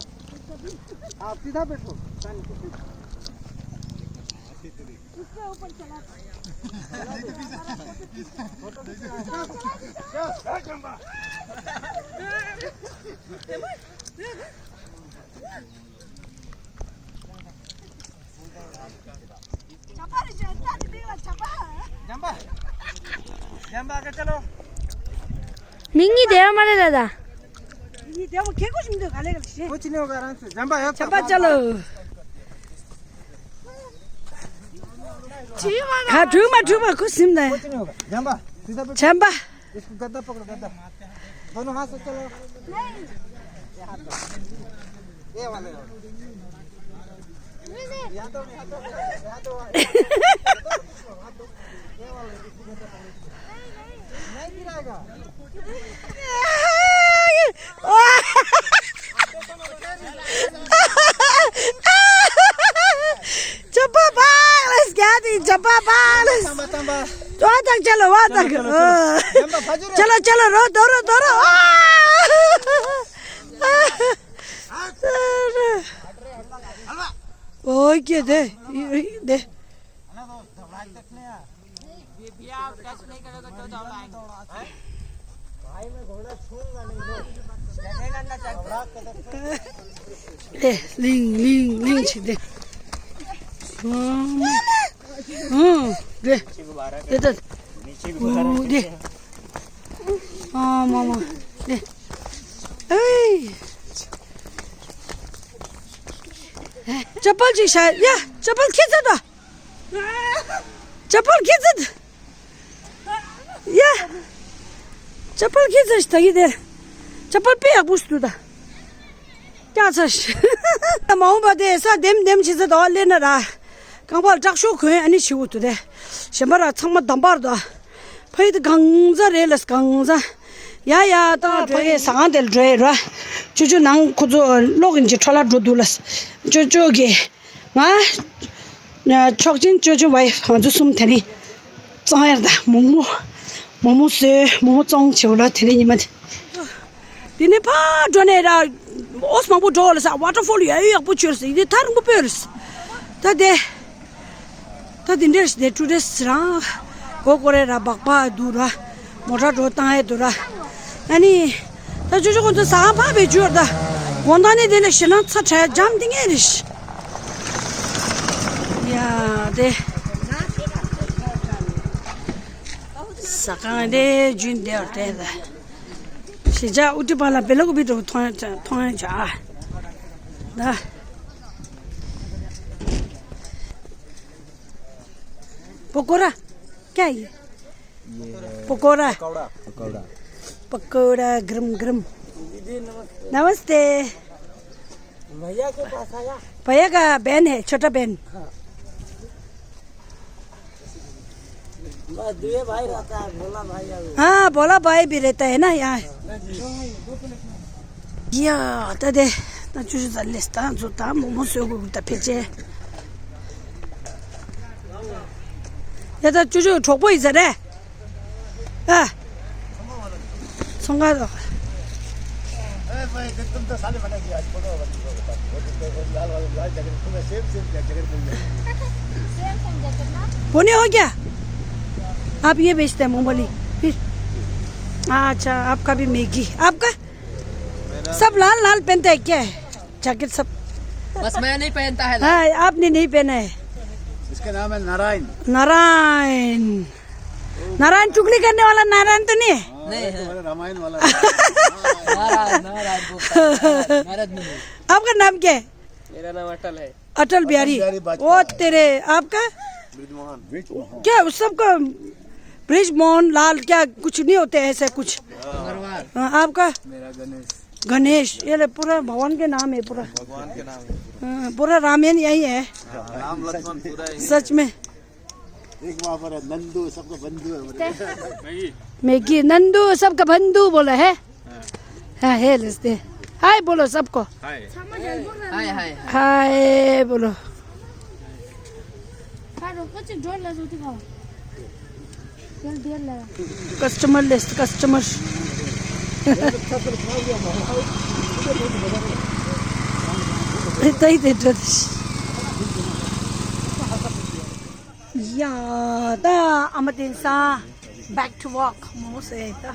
आप सीधा बैठो, पानी के पीछे। इसके ऊपर चला। जंबा, जंबा आगे चलो। मिंगी देवा मारे दादा। ये देवा के कुछ नहीं तो गाले गल से। कुछ नहीं होगा, आराम से। जंबा है। जंबा चलो। हाँ, ठुमा, ठुमा, कुछ नहीं है। कुछ नहीं होगा। जंबा, सीधा पे। जंबा। इसको गद्दा पकड़ो, गद्दा। दोनों हाथ से चलो। ये हाथ दो। ये वाले। यहाँ तो, यहाँ तो, यहाँ तो। ये वाले। नहीं गिराएगा। चप्पा बालस क्या थी, चप्पा बालस। तंबा, तंबा। वहाँ तक चलो, वहाँ तक। चलो, चलो, चलो। हाँ। चलो, चलो, रो, दौड़ो, दौड़ो। आ! ओके, दे, दे। दे, लिङ, लिङ, लिङ छि दे। हम्म, दे। दे, दे। ओ, दे। अँ, मामा, दे। ए। चप्पल चाहिँ सा-, या, चप्पल खिच त। चप्पल खिच। या। चप्पल खिच त कि दे। चप्पल पे अब उस तू दा। क्या छ? मामा बा दे सा देम देम खिच त ले न रा। कहाँ पर ट्रक शो खोए अनि छिउ तू दे। शंबर रा छंग मा दम पर दा। ཕ་ཡུལ་དུ་གང་ཟ་རེད་ལ་གང་ཟ། ཡ་ཡ་ད་ཕ་གི་ཟ་ཁང་དེར་འགྲོ་ཡི་ར། ཅོ་ཅོ་ནང་ཁོ་ཚོ་གློག་ཡིན་གྱི་འཕྲོ་ལ་འགྲོ་འདུག་ལ། ཅོ་ཅོ་གི་ང་ཆོག་ཅིང་ཅོ་ཅོ་བ་ཡི་ང་ཚོ་གསུམ་དེ་རིང་གཙང་ཡར་ད་མོག་མོག་མོག་མོག་བཟོས་མོག་མོག་གཙང་བྱེད་ལ་དེ་རིང་ཉི་མ་དེ། དེ་ནས་ཕར་འགྲོ་ནས་ར་ཨོ་སི་མང་པོ་འགྲོ་ལ་ས་ཝ་ཊར་ཕོལ་ཡག་ཡག་པོ་བྱོས་ས་ཡིན་དེ་ཐར་མོ་སྤོས་ར་ས་ད་དེ། ད་དེ་འདྲས་དེ་ཊུ་རི་སི་རང་གོ་གོ་རེ་ར་སྦག་སྦག་འདུག་ར། མོ་ཊ་འགྲོ་བཏང་ཡས་འདུག་ར། ཨ་ནི་ད་ཅོ་ཅོ་ཁོང་ཚོ་ཟ་ཁང་ཕར་བས་འཇུར་ད་དགོང་དག་ནས་དེ་ལ་ཞེད་སྣང་ཚ་དྲག་འཇམ་དེ་ངས་རེད། ཡ་དེ་ཟ་ཁང་དེ་རྒྱུན་དེ་བར་དེ་ད་ཞེ་ཅག་ཨུ་ཏི་པ་ལ་བེ་ལ་ཀུ་པི་འགྲོ་མཐོང་མཐོང་ཡ་ཅག་ད། पकौड़ा क्या है ये? ये पकौड़ा। पकौड़ा। पकौड़ा। पकौड़ा गरम गरम। दीदी नमस्ते। नमस्ते। भैया के पास आया। भैया का बहन है, छोटा बहन। हाँ। बस दो भाई रहता है, भोला भाई और हाँ, भोला भाई भी रहता है ना यहाँ। या, ད་དེ། ད་ཅོ་ཅོ་ད་ལེས་ད་ཚོ་ད་མོག་མོག་བཟོས་དགོས་ད་ཕལ་ཆེར། ཡ་ད་ཅོ་ཅོ་གྲོགས་པོ་ཡིན་ཟེར་རེད། ཨ། ཚོང་ཁང་དུ། बोने हो गया? आप ये बेचते हैं मूंगफली? फिर अच्छा, आपका भी मैगी। आपका? सब लाल लाल पहनते हैं क्या? जैकेट सब। बस मैं नहीं पहनता है। हाँ, आपने नहीं पहना है। इसका नाम है नारायण। नारायण। नारायण चुगली करने वाला नारायण तो नहीं है? नहीं है। रामायण वाला। नाराज, नाराज गुप्ता, नाराज, नाराज मुनि। आपका नाम क्या है? मेरा नाम अटल है। अटल बिहारी। अटल बिहारी वाजपेयी। ओ तेरे, आपका? बृजमोहन। क्या उस सबका बृजमोहन लाल क्या कुछ नहीं होते ऐसे कुछ? हाँ, आपका? मेरा गणेश। गणेश, ये ले पूरा भगवान के नाम है पूरा। भगवान के नाम है। हाँ, पूरा रामायण यही है। राम लक्ष्मण पूरा यही। सच में। एक वहाँ पर है, नंदू, सबका बंधु है। मैगी, नंदू, सबका बंधु बोला है। हाँ, है लिस्ते। हाय बोलो सबको। हाय। हाय, हाय, हाय। हाय बोलो। Customer list, customer. यता यता जाँदैछ। या, त आमा तिनसा back to work. म चाहिँ यता।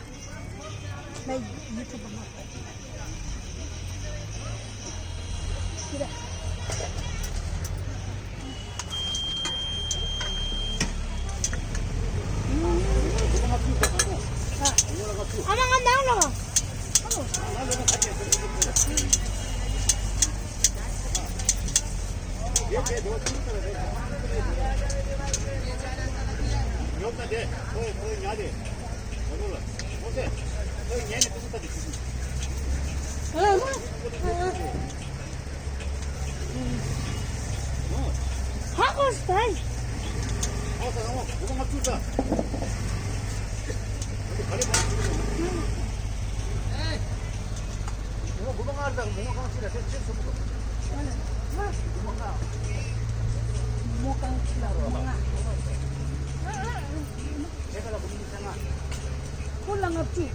ཁོ་ལ་ལྔ་བཅུ།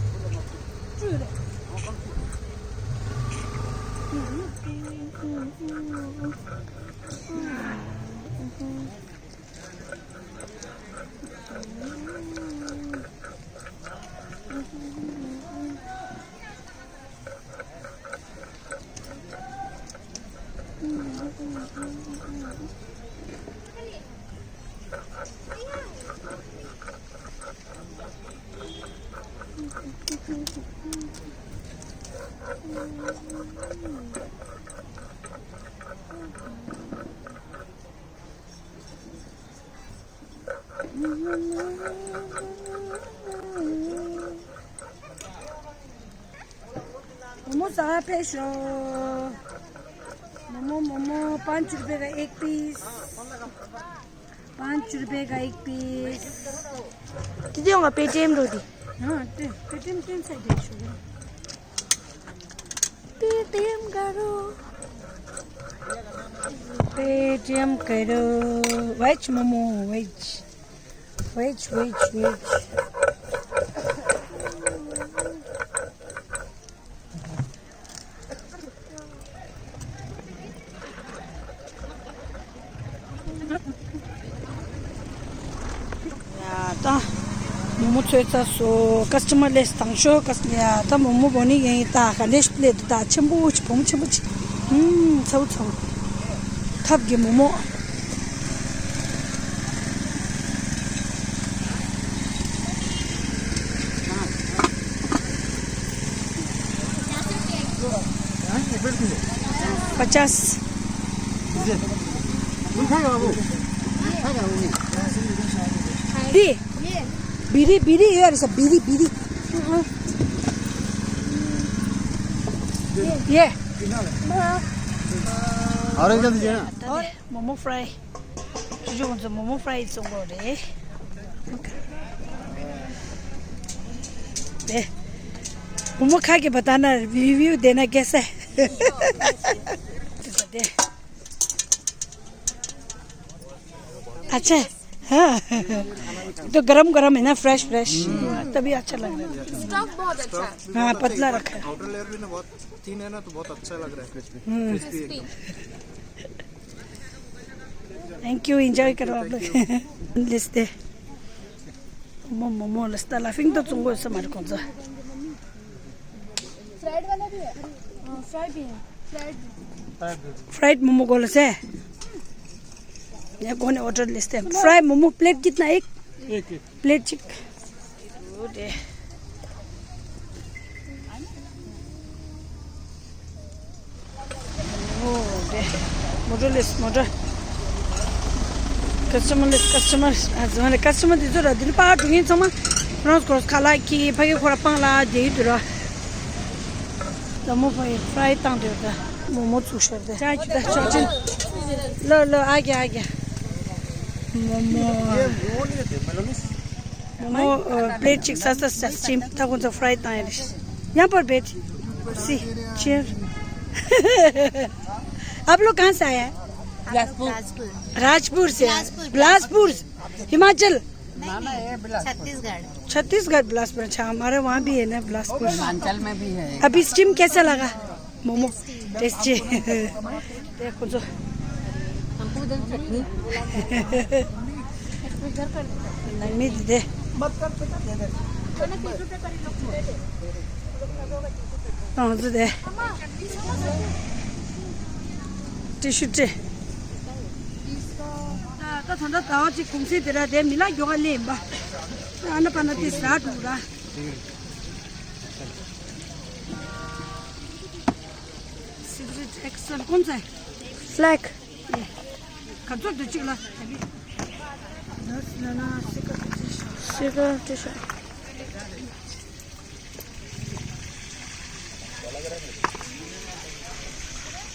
བཅུ་རེད། मोमो सारा पेश हो। मोमो, मोमो, पाँच रुपए का एक पीस। पाँच रुपए का एक पीस। दिदी, होगा पेटीएम दो दी। हाँ, ते, पेटीएम कैसे दे शुरू? पेटीएम करो। पेटीएम करो। Veg momo, veg. Veg, veg, veg. ཡ་ད་མོག་མོག་ཚོས་ཚར་སོང་། ཀ་སི་ཊ་མར་ལས་དང་ཤོ་ཀ་སི། ཡ་ད་མོག་མོག་བོ་ནི་ཡིན། ད་ག་འདྲས་ཤིག་ལས་འདུག་ད་ཆེན་པོ་ཅིག་བུ་མོ་ཆེན་པོ་ཅིག་ཧུམ་ཚ་བོ་ཚ་བོ། ཐབ་ཀྱི་མོག་མོག पचास। दी। बीड़ी, बीड़ी, ये वाली सब, बीड़ी, बीड़ी। ये। और एक दीजिए ना। और मोमो फ्राई। ཅོ་ཅོ་ཁོང་ཚོ་མོ་མོ་ཕ་རའི་བཙོང་གི་རེད། དེ་མོ་མོ་खा के बताना, रिव्यू देना कैसा है। अच्छा है। हाँ। तो गरम गरम है ना, फ्रेश फ्रेश, तभी अच्छा लग रहा है। स्टफ बहुत अच्छा है। हाँ, पतला रखा है। आउटर लेयर भी ना बहुत थिन है ना, तो बहुत अच्छा लग रहा है। क्रिस्पी, क्रिस्पी एकदम। थैंक यू, एंजॉय करो आप लोग। लिस्ते। मोमो, मोमो लिस्ता लाफिंग तो तुमको ऐसा मार कौन सा? फ्राइड वाला भी है। हाँ, फ्राई भी है। फ्राइड भी। फ्राइड मोमो को लसे। ये कौन है ऑर्डर लिस्ते? फ्राई मोमो प्लेट कितना? एक? एक, एक। प्लेट चिक। ओ दे। མོ་ཊ་ལེས་མོ་ཊ། ཀ་སི་ཊ་མར་ལེས་ཀ་སི་ཊ་མར། ཨ་ཟི་མ་ལེ་ཀ་སི་ཊ་མར་འདི་ཚོ་ར་འདི་ནི་པར་འགྲོ་མཁན་ཚང་མ་རོང་སྐོར་ཁ་ལག་གི་ཕ་གི་ཁོ་ར་སྤང་ལ་བསྡད་ཡོད་འདུག་ར། ད་མོ་ཕ་གི་ཕ་རའི་བཏང་འདོད་ད། མོ་མོ་བཙུགས་ཤར་ད། ཅག་ཅི་ད་ཅག་ཅི། ལོ་ལོ་ཨ་གི་ཨ་གི། མོ་མོ། མོ་མོ་པླེཊ་གཅིག་ས་ས་ས་སི་ཊིམ་ད་ཁོང་ཚོ་ཕ་རའི་བཏང་ཡ་རེད། यहाँ पर बैठ। सी चेयर। आप लोग कहाँ से आया है? बिलासपुर। राजपुर से। बिलासपुर। बिलासपुर, हिमाचल। नहीं, नहीं, छत्तीसगढ़। छत्तीसगढ़ बिलासपुर। अच्छा, हमारे वहाँ भी है ना बिलासपुर। हिमाचल में भी है। अभी स्टीम कैसा लगा? मोमो टेस्टी। देखो जो। हमको उधर चटनी। नहीं, दे। हाँ, दे। ཏི་ཤུ་སྤྲད། ད་ད་ད་ད་ཅིག་གུང་སེང་དེ་ར་དེ་མི་ལ་མགྱོགས་ལེན་པ། ཨ་ན་པ་ན་དེ་ཟ་འགྲོ་ར། Cigarette Excel कौन सा है? फ्लैग। ये। कब तक दो चिकला? अभी। दस लेना, सिक्का पच्चीस। सिक्का पच्चीस।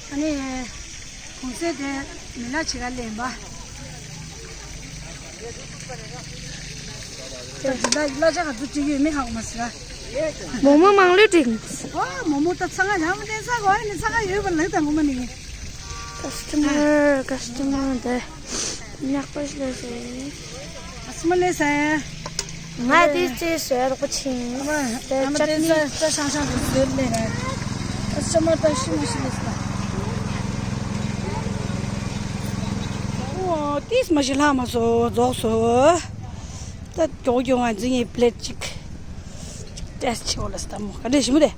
ཨ་ནི། གུང་སེང་དེ་མི་ལ་ཅིག་ལེན་པ། དེ་འདི་འདྲ་གླ་ཆ་ག་ཚོད་བྲིས་ཡོད་མེད་ཧ་གོ་མ་སོང་། མོག་མོག་མང་ལོས་བྲིས། ཨོ་མོག་མོག་ད་ཚང་ང་ཡང་མི་བསྟན་ས་གོ་ཨ་ནི་ཚང་ང་ཡོད་པ་ལགས་ད་ངོ་མ་ནི། ཀ་སི་ཊ་མར་ཀ་སི་ཊ་མར་དེ་ཉག་པ་ཞིག་ལ་ཟེར། ཨ་སི་མ་ལེ་ས། ང་དེ་ཅེས་ཟེར་རོགས་པ་ཆིན། ཨ་མ་ཨ་མ་ཏེ་ས་ཏེ་ས་ཤང་ཤང་དུ་ཟེར་ལེ་ར། ཨ་སི་མ་ཏ་ཤི་མ་ཤི་ལེ་ས། ཨོ་ཏིས་མ་ཤི་ལྷ་མ་སོ་རྫོགས་སོ། ད་མགྱོགས་མགྱོགས་ང་འཛིན་ཡི་པླེཊ་གཅིག་ཅེས་ཆེ་བོ་ལ་སྟ་མོ་ག་འདྲ་ཞིམ་པོ་རེད།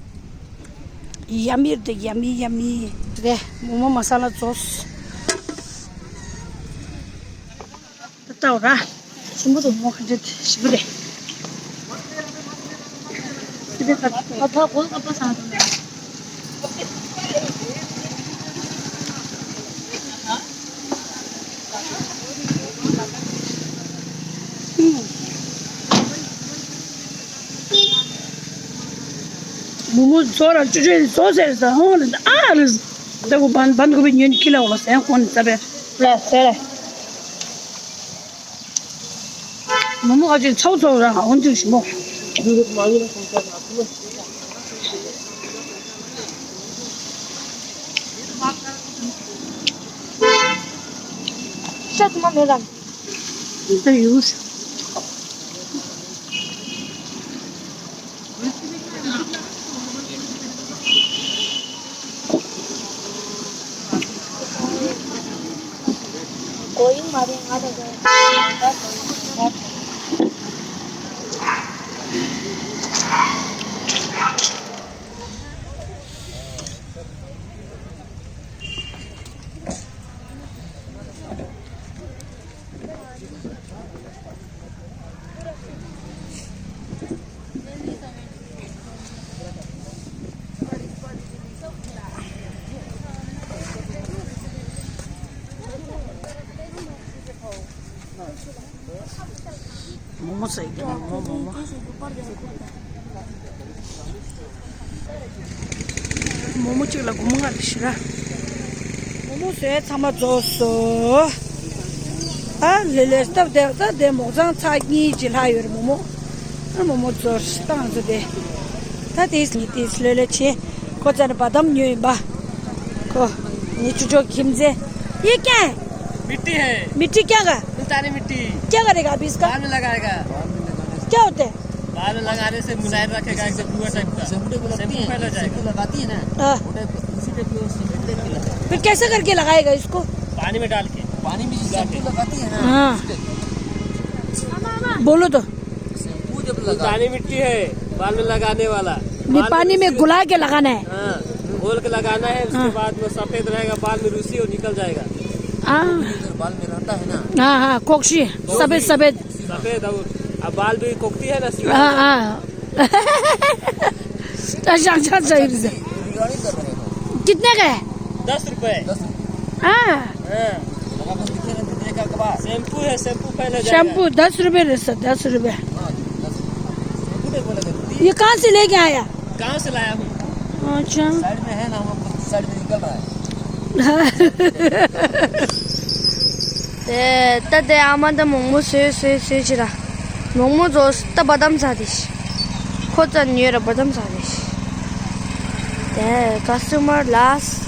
ཡ་མི་རེད། ཡ་མི་ཡ་མི་རེད། མོག་མོག་མ་ས་ལ་རྫོགས། ད་ལྟ་བ་ར། ཞིམ་པོ་འདུག་མོག་ག་འདྲ་ཞིམ་པོ་རེད། དེ་ད་ད་ད་གོ་ཀ་པ་སང་དུ་ནས། མོག་མོག་ཚོ་ར་ཅུ་ཅུ་ཚོ་ཟེར་ས་ཧོང་ལ་ཨ་རི་ད་གོ་བན་བན་གོ་བི་ཉོན་ཁི་ལ་འོ་ལ་སེ་ཧོང་ནི་ཙ་བེ་ལ་སེ་རེ། མོག་མོག་ཨ་ཅེ་ཚོ་ཚོ་ར་འོན་ཅུ་ཞིམ་པོ། ཤ་དུ་མ་མེད་ར། ད་ཡུས། མོག་མོག་ཟ་གི་མོག་མོག་མོག་མོག་མོག་མོག་གཅིག་ལ་སྒོར་མོ་ལྔ་རེ་ཞུ་ར། མོག་མོག་བཟོས་ཚང་མ་རྫོགས་སོ། ཨ་ལེ་ལེ་སྟབས་བདེ་ད་བདེ་མོག་ཚང་ཚ་གཉིས་ཀྱི་ལྷག་ཡོད་རེད་མོག་མོག་ཨ་མོག་མོག་རྫོགས་ཏང་རྫོགས་བདེ། ད་དེས་ནི་དེས་ལོས་ལོས་བྱེད། ཁོ་ཚ་ནི་བ་དམ་ཉོས་ཡིན་པ། ཁོ་ནི་ཅུ་ཅོ་ཁྱིམ་མཚེས། ये क्या है? मिट्टी है। मिट्टी क्या का? मुल्तानी मिट्टी। क्या करेगा अभी इसका? बाल में लगाएगा। क्या होता है? बाल में लगाने से मुलायम रखेगा, एकदम भुआ टाइप का। शैम्पू टाइप की लगती शैम्पू है, पहले जाएगा। शैम्पू लगाती है ना, हाँ। वो टाइप, उसी टाइप की वो शैम्पू टाइप की लगाती है। फिर कैसे करके लगाएगा इसको? पानी में डाल के। पानी में शैम्पू लगाती है ना, हाँ। उसी टाइप की। बोलो तो। शैम्पू जब लगा मुल्तानी मिट्टी है, बाल में लगाने वाला। नहीं, बाल में पानी में रुसी घुला के लगाना है। हाँ, घोल के लगाना है, उसके हाँ। बाद वो सफेद रहेगा, बाल में रुसी और निकल जाएगा। हाँ। इधर बाल में रहता है ना। हाँ, हाँ, कोकशी, सफेद, सफेद। सफेद और, अब बाल भी कोकती है ना, सीधा। हाँ, हाँ। अच्छा, अच्छा, अच्छा, ये भी सही। कितने का है? दस रुपए। दस रुपए। हाँ। हैं। शैम्पू है, शैम्पू पहले जाएगा। शैम्पू दस रुपए रहे सर, दस रुपए। हाँ, दस रुपए। शैम्पू नहीं बोला था, ये कहाँ से लेके आया? गाँव से लाया हूँ। अच्छा। साइड में है ना, हम लोग साइड में निकल रहा है। དེ་ད་དེ་ཨ་མ་ད་མོག་མོག་བཟོས་བཟོས་བཟོས་ཅི་ར། མོག་མོག་བཟོས་ད་བ་དམ་ཟ་དེ་ཤི། ཁོ་ཙ་ཉོས་ར་བ་དམ་ཟ་དེ་ཤི། དེ་customer last།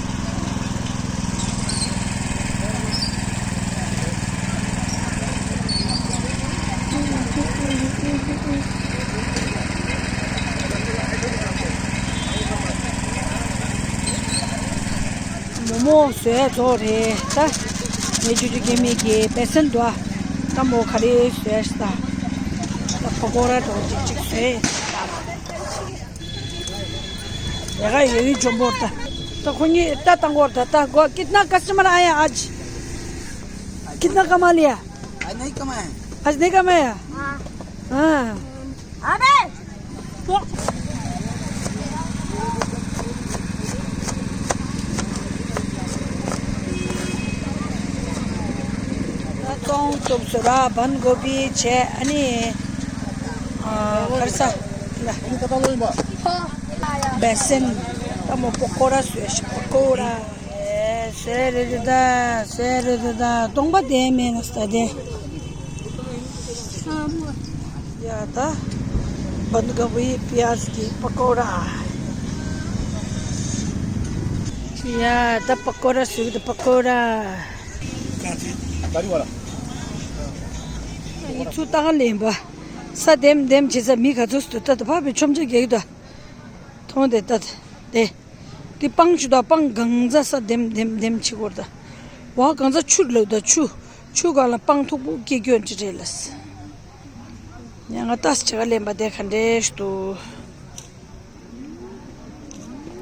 མོག་མོག་བཟོས་རྫོགས་རེད་ད། ངའི་ཅོ་ཅོ་སྐྱེ་མེད་ཀྱི་པེ་སེན་འདུག་ཨ། ད་མོ་ག་རེ་བཟོས་ཤི་ད། ད་ཕ་གོ་ར་འདྲ་ཅིག་ཅིག་བཟོས། ཡ་ག་ཡོད་ཡོད་འཇོན་པོ་ད། ད་ཁོ་གཉིས་ད་བཏང་གོ་ད། ད་གོ་कितना कस्टमर आया आज? कितना कमा लिया? आज नहीं कमाया है। आज नहीं कमाया? हाँ। हाँ। अबे! ད་སྟོང་བཙུགས་སོ་ར། བན་གོ་བི་བྱས་ཨ་ནི་ཨ་གར་ས་ལ་བེ་སེན་ད་མོ་པ་ཀོ་ར་བཟོས་ཤི། པ་ཀོ་ར། ཨེ་ཟེར་རེད་ད། ཟེར་རེད་ད། སྟོང་པ་དེ་མེད་ན་ས་དེ། ཡ་ད། बंद गोभी प्याज की पकौड़ा। ཡ་ད་པ་ཀོ་ར་ཟེར་གི་འདུག་པ་ཀོ་ར། ཡི་ཚུ་ཏག་ལེན་པ། ས་ལྡེམ་ལྡེམ་བྱེད་ས་མི་ག་ཚོད་སུ་ད་ད་ཕ་བི་ཆོམ་ཆ་རྒྱག་གི་འདུག་མཐོང་དེ་ད་དེ། དེ་སྤང་ཆུ་དང་སྤང་གང་ཟ་ས་ལྡེམ་ལྡེམ་ལྡེམ་ཆི་གོར་ད། བ་གང་ཟ་ཆུ་ལོ་ད་ཆུ། ཆུ་གང་ལ་སྤང་མཐུག་པོ་སྐྱེ་སྐྱོན་ཅི་རེད་ལ། ཉ་ང་ཏ་སི་ཆ་ག་ལེན་པ་དེ་ག་འདྲེ་ཞུ་དུ།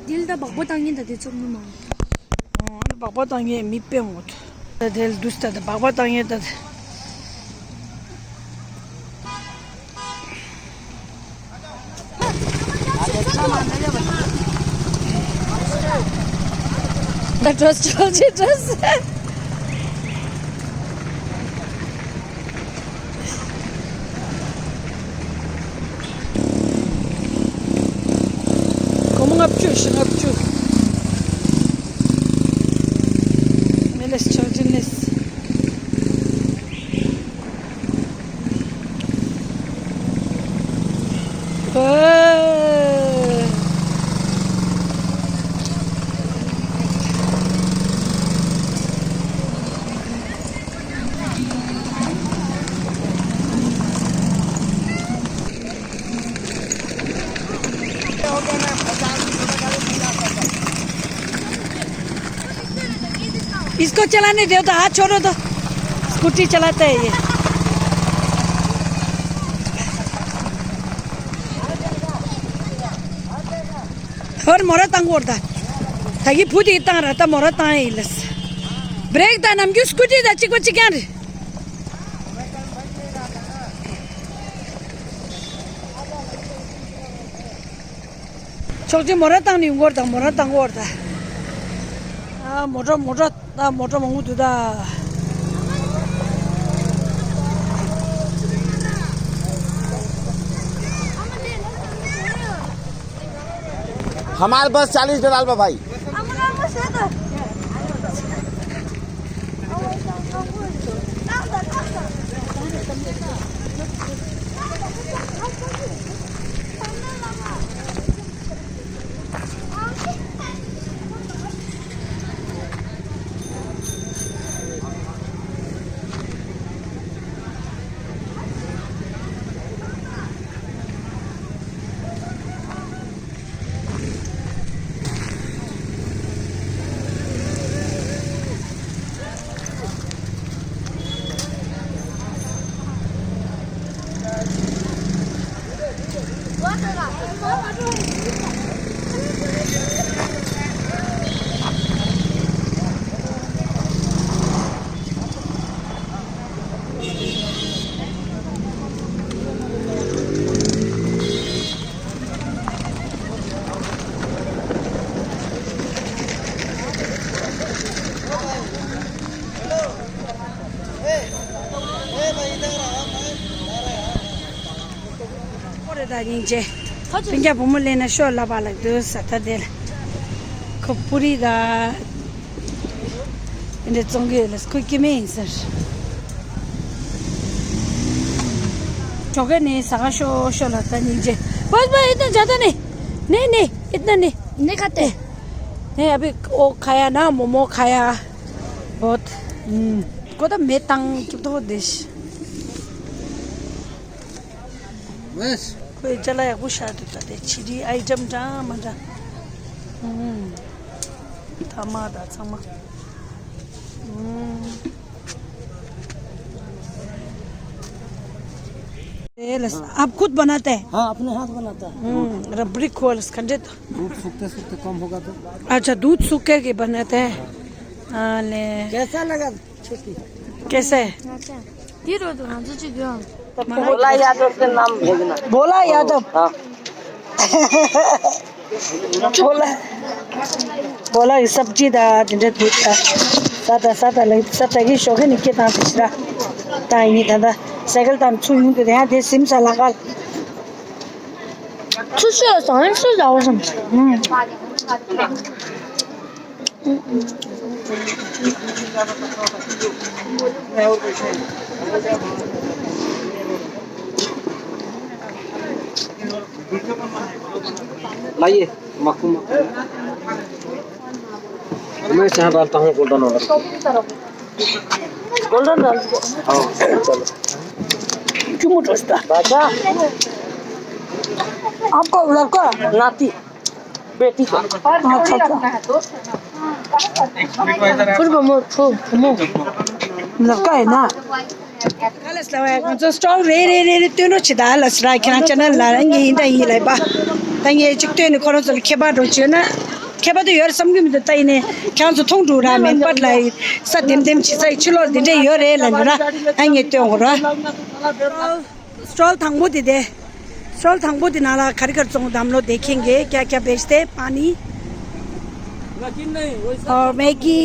དེ་ལ་ད་སྦག་སྦག་བཏང་ཉན་ད་དེ་ཚོ་མི་མང་། སྦག་སྦག་བཏང་ཉན་མི་དཔེ་ངོ་ཐུ། ད་དེ་ལ་དུས་ད་ད་སྦག་སྦག་བཏང་ཉན་ད། ད་འགྲོ་ཆོག་ཅི་འགྲོ་ཟེར། སྒོར་མོ་ལྔ་བཅུ་ཞེ་ལྔ་བཅུ། མི་ལེས་ཆོག་ཅི་ལེས། इसको चलाने दो तो, हाथ छोड़ो तो। स्कूटी चलाता है ये। और मोरा तंग और दा। ताकि फुट ही तां रहता मोरा तां ही लस। ब्रेक दा नम क्यों स्कूटी दा चिक बचिक यार। ཕྱོགས་གཅིག་མོ་ཊ་བཏང་ནས་ཡོང་གི་ཡོད་རེད་ད། མོ་ཊ་བཏང་གི་ཡོད་རེད་ད། ཨ་མོ་ཊ་མོ་ཊ་ད་མོ་ཊ་མང་པོ་འདུག་ད། हमारे पास चालीस डॉलर बा भाई। ད་སྙིང་རྗེ། སྤུན་ཀྱག་བུ་མོ་ལེན་ན་ཤོག་ལབ་པ་ལ་འདུག་ས་ད་དེ་ལ། ཁོ་པུ་རི་ད། དེ་འདྲ་བཙོང་གི་ཡོད་ལ་ཁོ་སྐྱེ་དམན་ཡིན་ཟེར། ཞོགས་ཀས་ནས་ཟ་ག་ཤོག་ཤོག་ལ་ད་སྙིང་རྗེ། बस बस इतना ज़्यादा नहीं। नहीं नहीं इतना नहीं। नहीं खाते। नहीं अभी वो खाया ना मोमो खाया। बहुत। हम्म। को तो मैं तंग कितना देश। बस। ཁོས་ཅ་ལག་ཡག་པོ་བཞག་འདུག་ད་དེ་ཕྱི་དྲིལ་ཨའི་ཊམ་འདྲ་མ་འདྲ། ཨུམ། ཐ་མག་དང་ཚང་མ། ཨུམ། ये लस-, आप खुद बनाते हैं? हाँ, अपने हाथ बनाता है। हम्म, रबड़ी खोल, खंडे तो। दूध सूखते सूखते कम होगा तो। अच्छा, दूध सूख के बनाते हैं। हाँ, ले। कैसा लगा? कैसे? भोला यादव से नाम भेजना। भोला यादव। हाँ। भोला। भोला की सब्जी दा, जिंदे दूध दा। सादा, सादा लग, सादा की शौक है निके तां पिछड़ा। तां ही नहीं था। साइकिल तां छू यूं के यहाँ दे सिम सा लगा। छू से साइन से जाओ सम। हम्म। लाइए, मक्खू, मक्खू। मैं चाय डालता हूँ, गोल्डन वाला। गोल्डन डाल दो। हाँ, चलो। क्यों मोटा उसका? बाजा। आपका लड़का? नाती। बेटी को। अच्छा, अच्छा। फुल बमो, फुल बमो। लड़का है ना? ང་ཚོ་སི་ཊོལ་རེ་རེ་རེ་རེ་སྟོན་རོགས་བྱེད་ད་ལ་སི་ར་ཁྱེད་རང་ཅེ་ནལ་ལ་ངས་ཡིན་ད་ཡིན་ལབ་པ། ད་ངས་གཅིག་སྟོན་ནས་ཁོ་རང་ཚོ་ལ་ཁྱད་པར་འགྲོ་བྱོས་ན་ཁྱད་པར་དུ་ཡོད་རེད་བསམ་གྱི་མི་འདུག་ད་ཡིན་ནས་ཁྱེད་རང་ཚོ་མཐོང་འགྲོ་ར་མེན་པར་ལ་ས་ལྡེམ་ལྡེམ་བྱེད་ས་ཡི་ཕྱི་ལོགས་འདི་འདྲས་ཡོད་རེད་ལབ་འདུག་ར། ཨ་ངས་སྟོན་དགོས་ར། སི་ཊོལ་དང་པོ་དེ་དེ། སི་ཊོལ་དང་པོ་དེ་ནང་ལ་ག་རི་ག་རི་བཙོང་དམ་ལོ་དེ་ཁེང་གེ་ཀྱ་ཀྱ་བེ་ཤྟེ་པ་ནི། और मैगी।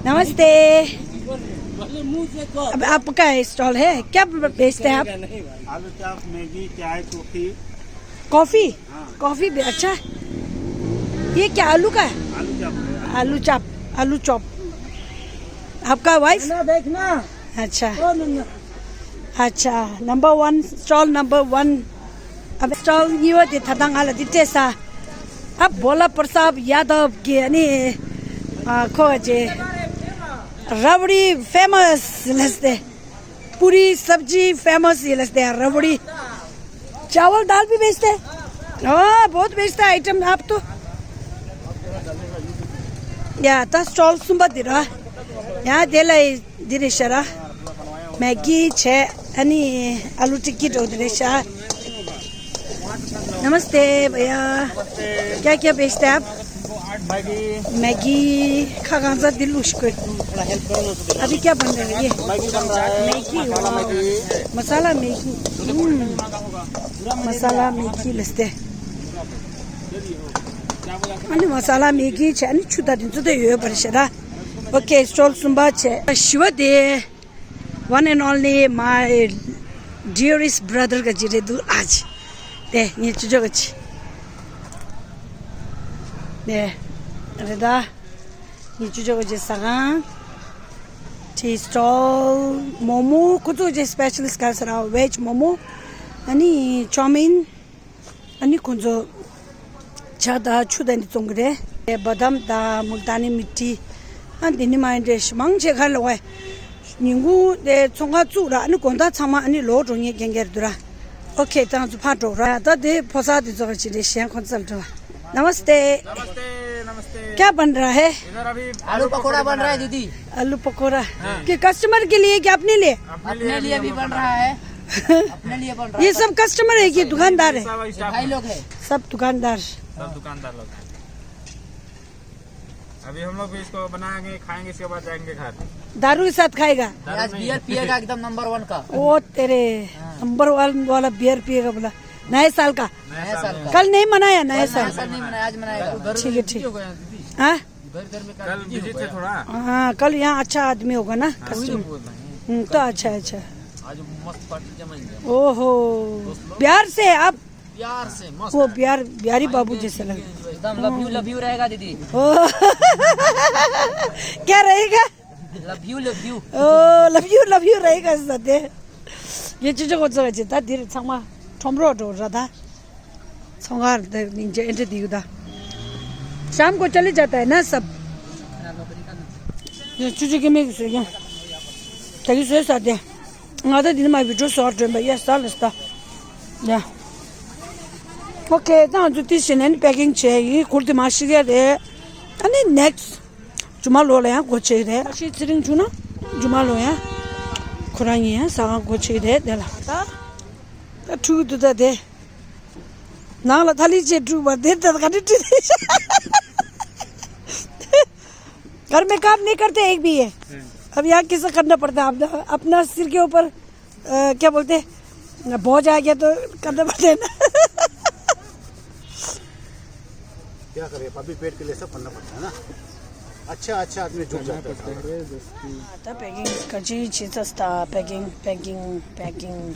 नमस्ते। अब आपका स्टॉल है, क्या बेचते हैं आप? आलू चाप, मैगी, चाय, कॉफी। कॉफी? हाँ। कॉफी भी अच्छा। ये क्या आलू का है? आलू चाप है। आलू चाप, आलू चॉप। आपका वाइफ? देखना, देखना। अच्छा। ओ नन्ना। अच्छा, number one, stall number one. अब स्टॉल ये वो दे था दंग आला दिते सा। अब भोला प्रसाद यादव के अनि, आ, खोजे। रबड़ी फेमस लस्ते। पूरी सब्जी फेमस ये लस्ते हैं, रबड़ी। चावल दाल भी बेचते हैं। हाँ, बहुत बेचता है आइटम आप तो। या, ता स्टॉल सुम्बा दिरा। या, देलाई दिरे शरा। मैगी छे, अनि आलू टिक्की दो दिरे शरा। नमस्ते भैया, क्या क्या बेचते हैं आप? मैगी। मैगी खा खा सा दिल उश्क। अभी क्या बन रहा है ये? मैगी बन रहा है। मैगी, वाह। मसाला मैगी। मसाला मैगी। हम्म। मसाला मैगी लस्ते। अनि मसाला मैगी छे, अनि छुट्टा दिन सुते यो पर शरा। ओके, स्टॉल सुम्बा छे। शिव दे। One and only my dearest brother का जिरे दूर आज। दे, ये चुजो का ची। दे, अरे दा, ये चुजो का जे सगां। Tea stall, मोमो, कुछ जे specialist का सरा, veg मोमो। अनि चाउमिन। ཨ་ནི་ཁོང་ཚོ་ཇ་དང་ཆུ་དང་འདི་བཙོང་གི་རེད། བ་དམ་དང་མུལ་ཏཱ་ནི་མི་ཊི། ཨ་འདི་ནི་མ་འདྲེ་མང་ཆེ་ག་ལ་བས། ཉིན་གུང་དེ་ཚོང་ཁང་བཙུགས་ར། ཨ་ནི་དགོང་དག་ཚང་མ་ཨ་ནི་ལོག་འགྲོ་ངེས་རྐྱེན་གྱིས་འདུག་ར། ཨོ་ཁེ། ད་ང་ཚོ་ཕར་འགྲོ་ར། ད་དེ་ཕོ་གསར་དེ་ཚོ་ག་ཅི་རེད། གཞན་ཁོང་ཚོ་ལ་འགྲོ་བ། नमस्ते। नमस्ते। नमस्ते। क्या बन रहा है? इधर अभी आलू पकौड़ा बन रहा है दीदी। आलू पकौड़ा। हाँ। कि कस्टमर के लिए कि अपने लिए? अपने लिए भी बन रहा है। अपने लिए बन रहा है। ये सब कस्टमर है कि दुकानदार है? सब स्टाफ भाई है। लोग हैं। सब दुकानदार। सब दुकानदार लोग हैं। अभी हम लोग भी इसको बनाएंगे, खाएंगे, इसके बाद जाएंगे घर। दारू के साथ खाएगा? दारू आज नहीं। बियर पिएगा एकदम नंबर वन का। ओ तेरे, हाँ। नंबर वन वाला बियर पिएगा बोला। नए साल का। नया साल का। कल नहीं मनाया नया साल? नया साल नहीं मनाया, आज मनाएगा। ठीक है, ठीक। हाँ? इधर, इधर में कल बिजी थे थोड़ा। हाँ, कल यहाँ अच्छा आदमी होगा ना, कस्टमर। हम्म, तो अच्छा, अच्छा। आज मस्त पार्टी जमाएंगे हम। ओहो, दोस्त लोग। प्यार से आप। प्यार से मस्त। वो प्यार, प्यारी बाबू जैसे लगे। एकदम लव यू, लव यू रहेगा दीदी। ओ। क्या रहेगा? Love you, love you. Oh, love you, love you रहेगा सदे। ये चीजों को जगह चिंता धीरे छमा ठोमरो डो रदा। ཚོང་ཁང་དེ་ནས་འཇལ་འདྲི་འདི་ཡོད་ད། शाम को चले जाता है ना सब। ये चुचु के में सो या। तभी सो साथ है। ང་ད་འདི་ནས་མ་བི་ཌིའོ་བཟོ་བར་འགྲོ་ཡིན་པ། ཡ་ས་ལ་ས། ཡ། ཨོ་ཁེ། ད་ང་ཚོ་དེ་བཞིན་ནས་པེ་ཀིང་བྱས་ཡིན། གུར་དེ་མ་ཤི་ག་རེད། ཨ་ནི་ནེག་སི་ཇུ་མ་ལོ་ལ་ཡང་སྒོ་ཕྱེ་གི་རེད། ཤི་ཚེ་རིང་བྱུང་ན་ཇུ་མ་ལོ་ཡང་ཁོ་རང་གཉིས་ཡང་ཟ་ཁང་སྒོ་ཕྱེ་གི་རེད། དེ་ལ་ད་ད་ཕྲུ་གུ་དུ་ད་དེ། ནང་ལ་ཐ་ལི་ཅེ་ཀྲུ་བ་དེ་ལྟར་ག་འདྲ་བྲིས་ཏེ། घर में काम नहीं करते एक भी ये। अब यहाँ कैसे करना पड़ता है? अपना, अपना सिर के ऊपर, अ, क्या बोलते हैं, बोझ आ गया तो करना पड़ता है ना। क्या करें, पब्लिक पेट के लिए सब करना पड़ता है ना। अच्छा, अच्छा आदमी झुक जाता है। ད་པེ་ཀིང་ག་ཅི་བྱེད་ཚར་ད། པེ་ཀིང་པེ་ཀིང་པེ་ཀིང་།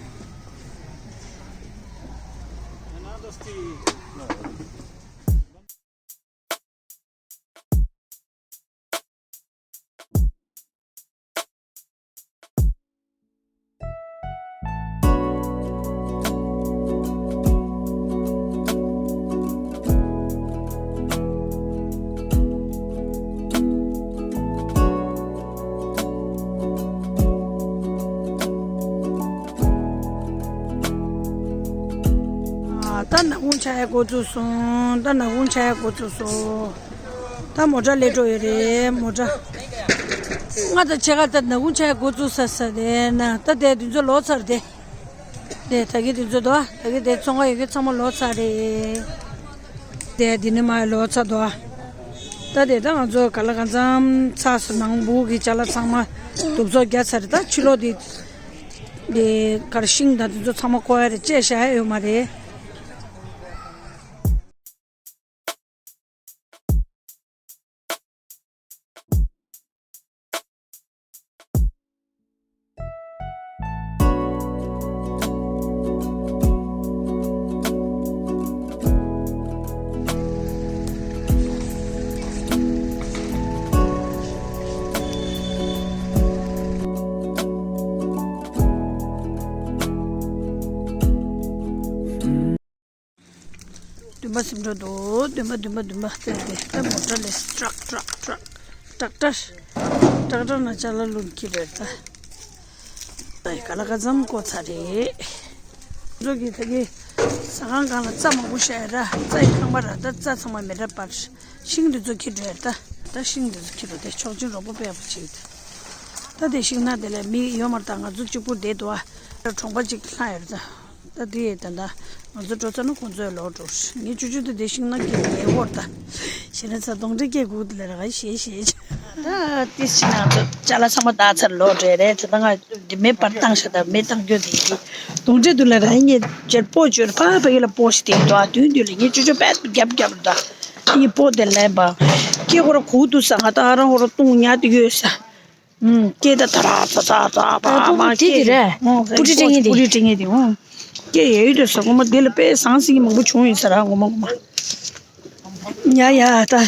ད་ནག་ཁུང་ཆགས་ཡ་འགོ་བཙུགས་སོང་། ད་ནག་ཁུང་ཆགས་ཡ་འགོ་བཙུགས་སོང་། ད་མོ་ཊ་སླེབས་འགྲོ་ཡོད་རེད། མོ་ཊ། ང་ད་ཕྱེད་ཀ་ད་ནག་ཁུང་ཆགས་ཡ་འགོ་བཙུགས་ས་ས་རེད་ན། ད་དེ་དུས་ཚོད་ལོག་ཚར་དེ། དེ་ད་གི་དུས་ཚོད་དོ། ད་གི་དེ་ཚོང་ཁང་ཡོད་གི་ཚང་མ་ལོག་ཚར་རེད། དེ་འདི་ནས་མར་ལོག་ཚར་དོ། ད་དེ་ད་ང་ཚོ་ག་ལ་གང་འཚམ་ཚགས་སུ་ནང་སྦུག་གི་ཅ་ལག་ཚང་མ་གཏུབ་ཚོགས་རྒྱག་ཚར་རེད། ད་ཕྱི་ལོགས་དེ། དེ་གར་ཤིང་དང་དེ་ཚོ་ཚང་མ་བཀོག་ཡ་རེད། བཅད་བཞག་ཡ་ཡོད་མ་རེད། བདུན་པ་ཟིན་འགྲོ་འདུག་བདུན་པ་བདུན་པ་བདུན་པ་དེ་དེ་ད་མོ་ཊ་ལས་ཊྲག་ཊྲག་ཊྲག་ཊྲག་ཊར་ཊྲག་ཊར་ནང་ཅ་ལག་བླུགས་ཀྱི་རེད་ད། ད་ག་ལ་ག་ཙམ་བཀོག་ཚར་རེད། ང་ཚོ་གི་ད་གི་ཟ་ཁང་སྒང་ལ་རྩྭ་མང་པོ་བཞག་ཡོད་ར། རྩྭ་ཡི་ཁང་པ་ར། ད་རྩྭ་ཚང་མ་མེ་ར་པར། ཤིང་འདི་ཚོ་ཁྱེར་འགྲོ་ཡ་ད། ད་ཤིང་འདི་ཚོ་ཁྱེར་འགྲོ་དེ་ཆོག་མཆན་རོགས་པ་དཔེ་ཡག་པོ་བྱེད་ཀྱི་འདུག་ད་དེ་ཤིང་ནགས་དེ་ལས་མི་ཡོད་མ་རེད་ད། ང་ཚོ་གཅིག་པུ་བསྡད་འདུག་ཨ། གྲོང་པ་གཅིག་ལྷག་ཡོད་རེད་ད། ད་དེ་ད་ད་ང་ཚོ་འགྲོ་ཚར་ན་ཁོང་ཚོ་ཡང་ལོག་འགྲོ། ངས་ཅུ་ཅུ་དེ་དེ་ཤིང་ནགས་ཀྱི་ལས་འོར་ད། ཞེ་ན་ཚ་གདོང་འདྲེ་སྐྱེ་དགོས་དེ་ལས་ར་ཞེ་ཞེ། ད་དེ་ཤིང་ནགས་ཚོ་ཅ་ལག་ཚང་མ་བཏགས་ཚར་ལོག་འགྲོ་ཡ་རེད། ད་ང་དེ་མེ་འབར་བཏང་ཤག་ད་མེ་བཏང་རྒྱུ་དེ་ཡིན། གདོང་འདྲེ་དུ་ལ་ར་ངས་ཇེར་པོ་ཇོར་ཕ་ཕ་གི་ལ་པོ་ཞིག་དེ་འདུག་ཨ། དུས་འདི་ལ་ངས་ཅུ་ཅུ་པད་རྒྱབ་རྒྱབ་རུ་ད། ཡི་པོ་དེ་ལན་པ། ཁྱེད་ཁོ་ར་གུ་དུ་ས་ང་ད་རང་ཁོ་ར་བཏུང་ཉལ་དུ་ཡོད་ས། ཨུམ། སྐད་ད་ད་ར་ཙ་ཙ་ཙ་པ་པ་སྐད་དེ་རེད། ཨོ་པུ་ཏི་ཏྲེ་ངེ་དེ། པུ་ཏི་ཏྲེ་ངེ་དེ་ཨོ། སྐད་ཡོད་ཡོད་དུ་ས་ངོ་མ་དེ་ལ་དཔེ་ཟང་ཟིང་མང་པོ་བྱུང་ཡོད་ས་ར་ངོ་མ་ངོ་མ། ཡ་ཡ་ད།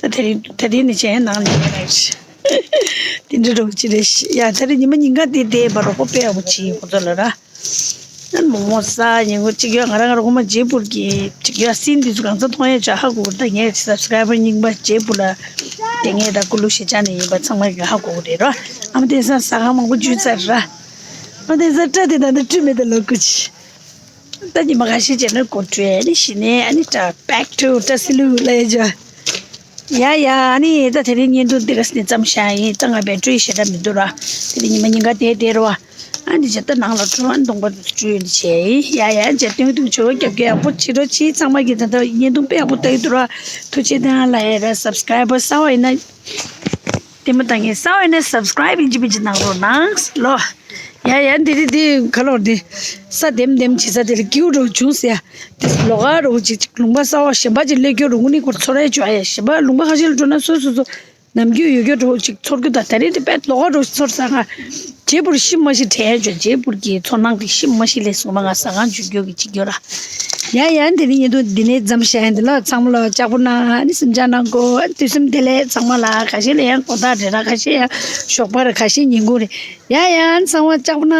ད་དེ་རིང་ད་དེ་ནི་བྱས་ནང་ནས་ཡོད་རེད། དེ་འདྲ་རོགས་ཅི་རེད། ཡ་ད་རེས་ཉི་མ་ཉིན་ག་དེ་བསྡད་པ་རོགས་པ་དཔེ་ཡག་པོ་བྱས་ཡིན་ཁོ་ཚོ་ལ་ར། ཨ་མོག་མོག་ཟ་ཉིན་གུང་གཅིག་ཡོད། ང་རང་ང་རང་ངོ་མ་ཇེ་པུར་གྱི་གཅིག་ཡོད། སིན་འདི་ཚོ་གང་ཚ་མཐོང་ཡས་ཆ་ཧ་གོ་གི་རེད། ད་ངའི་སབ་སི་ཀ་རའི་བར་རྙིང་པ་ཇེ་པུར་ལ་དེ་ངས་ད་ཀུ་ལུ་ཤེ་ཅན་ནས་ཡིན་པ་ཚང་མ་གི་ཧ་གོ་གི་རེད་རོ། ཨ་མ་དེང་སང་ཟ་ཁང་མང་པོ་འཇུས་ཚར་ར། ཨ་དེང་སང་སྐྲ་དེ་ད་ནི་བཀྲུས་མེད་ད་ལོ་ཀུ་ཅི། ད་ཉི་མ་ཁ་ཤས་རྗེས་ནས་སྒོ་བྲོས་ནི་ཤི་ནས་ཨ་ནི་ད་back to ཏྲ་སི་ལུ་ལ་ཡ་ཇ། ཡ་ཡ་ཨ་ནི་ད་དེ་རིང་བརྙན་ཐུང་འདི་ག་སི་ནས་བརྩམས་བཞག་ཡིན། ད་ང་བེ་ཏྲི་ཞེ་དྲག་མི་འདུག་ར། དེ་རིང་ཉི་མ་ཉིན་ག་དེ་དེ་ར་བ། ཨ་འདི་བྱས་ད་ནང་ལ་འགྲོ་བ་གདོང་པ་འདི་ཚོ་བཀྲུས་ཡོད་འདི་བྱས་ཡིན། ཡ་ཡ་བྱས་སྟོན་ཐུག་ཆོ་རྒྱབ་རྒྱབ་ཡག་པོ་བྱེད་རོགས་གྱིས། ཚང་མ་གིས་ད་ལྟ་བརྙན་ཐུང་དཔེ་ཡག་པོ་ལྟ་ཡི་འདུག་ར། ཐུགས་རྗེ་གནང་། ལ་ཡ་ར་སབ་སི་ཀ་རའི་བར་གསར་པ་ཡིན་ན་དེ་མ་ད་ངས་གསར་པ་ཡིན་ན་སབ་སི་ཀ་རའི་བར་ཡིན་གཅིག་མིན་གཅིག་གནང་རོགས་གནང་ལོ། ཡ་ཡ་འདི་རི་འདི་ག་ལོར་འདི་ས་ལྡེམ་ལྡེམ་བྱེད་ས་དེ་ལ་ཀིའུ་འདྲ་བོ་བྱུང་ཟེར་ཡ། འདི་ལོགས་ཀ་འདྲ་བོ་ཅིག་ལུང་པ་གསར་པ་གཞན་པ་ཅིག་སླེབས་རྒྱུ་རུ་ངུ་ནི་སྐོར་ཚོར་ཡ་བྱོས་ཡ། གཞན་པ་ལུང་པ་ཁ་ཤས་ལ་འགྲོ་ན་སོ་སོ་སོ། ནམ་རྒྱུན་ཡོད་རྒྱུ་འདྲ་བོ་ཅིག་ཚོར་རྒྱུ་དང་། ད་རེས་དེ་དཔེ་ལོགས་ཀ་འདྲ་བོ་ཅིག་ཚོར་ས་ང་ བྱེད་པུར་ཤི་མ་ཤི་དྲན་ཡོད་བྱེད་པུར་གྱི་ཚོར་སྣང་གི་ཤི་མ་ཤི་ལས་སོང་མ་ང་ཟ་ཁང་བརྗོད་རྒྱུ་གི་ཅིག་ཡོད་ར། ཡ་ཡ་དེ་ནི་ཉིན་ཐོ་འདི་ནས་འཛམ་ཤ་ཡན་དེ་ལ་ཚང་མ་ལ་ལྕགས་པོ་ན་ནི་སེམས་ཅག་ནང་གོ་དུས་སེམས་དེ་ལས་ཚང་མ་ལ་ཁ་ཤས་ལ་ཡང་གོ་ཐག་རེད་ར། ཁ་ཤས་ཡང་ཞོགས་པ་རེད། ཁ་ཤས་ཉིན་གུང་རེད། ཡ་ཡ་ཚང་མ་ལྕགས་པོ་ན།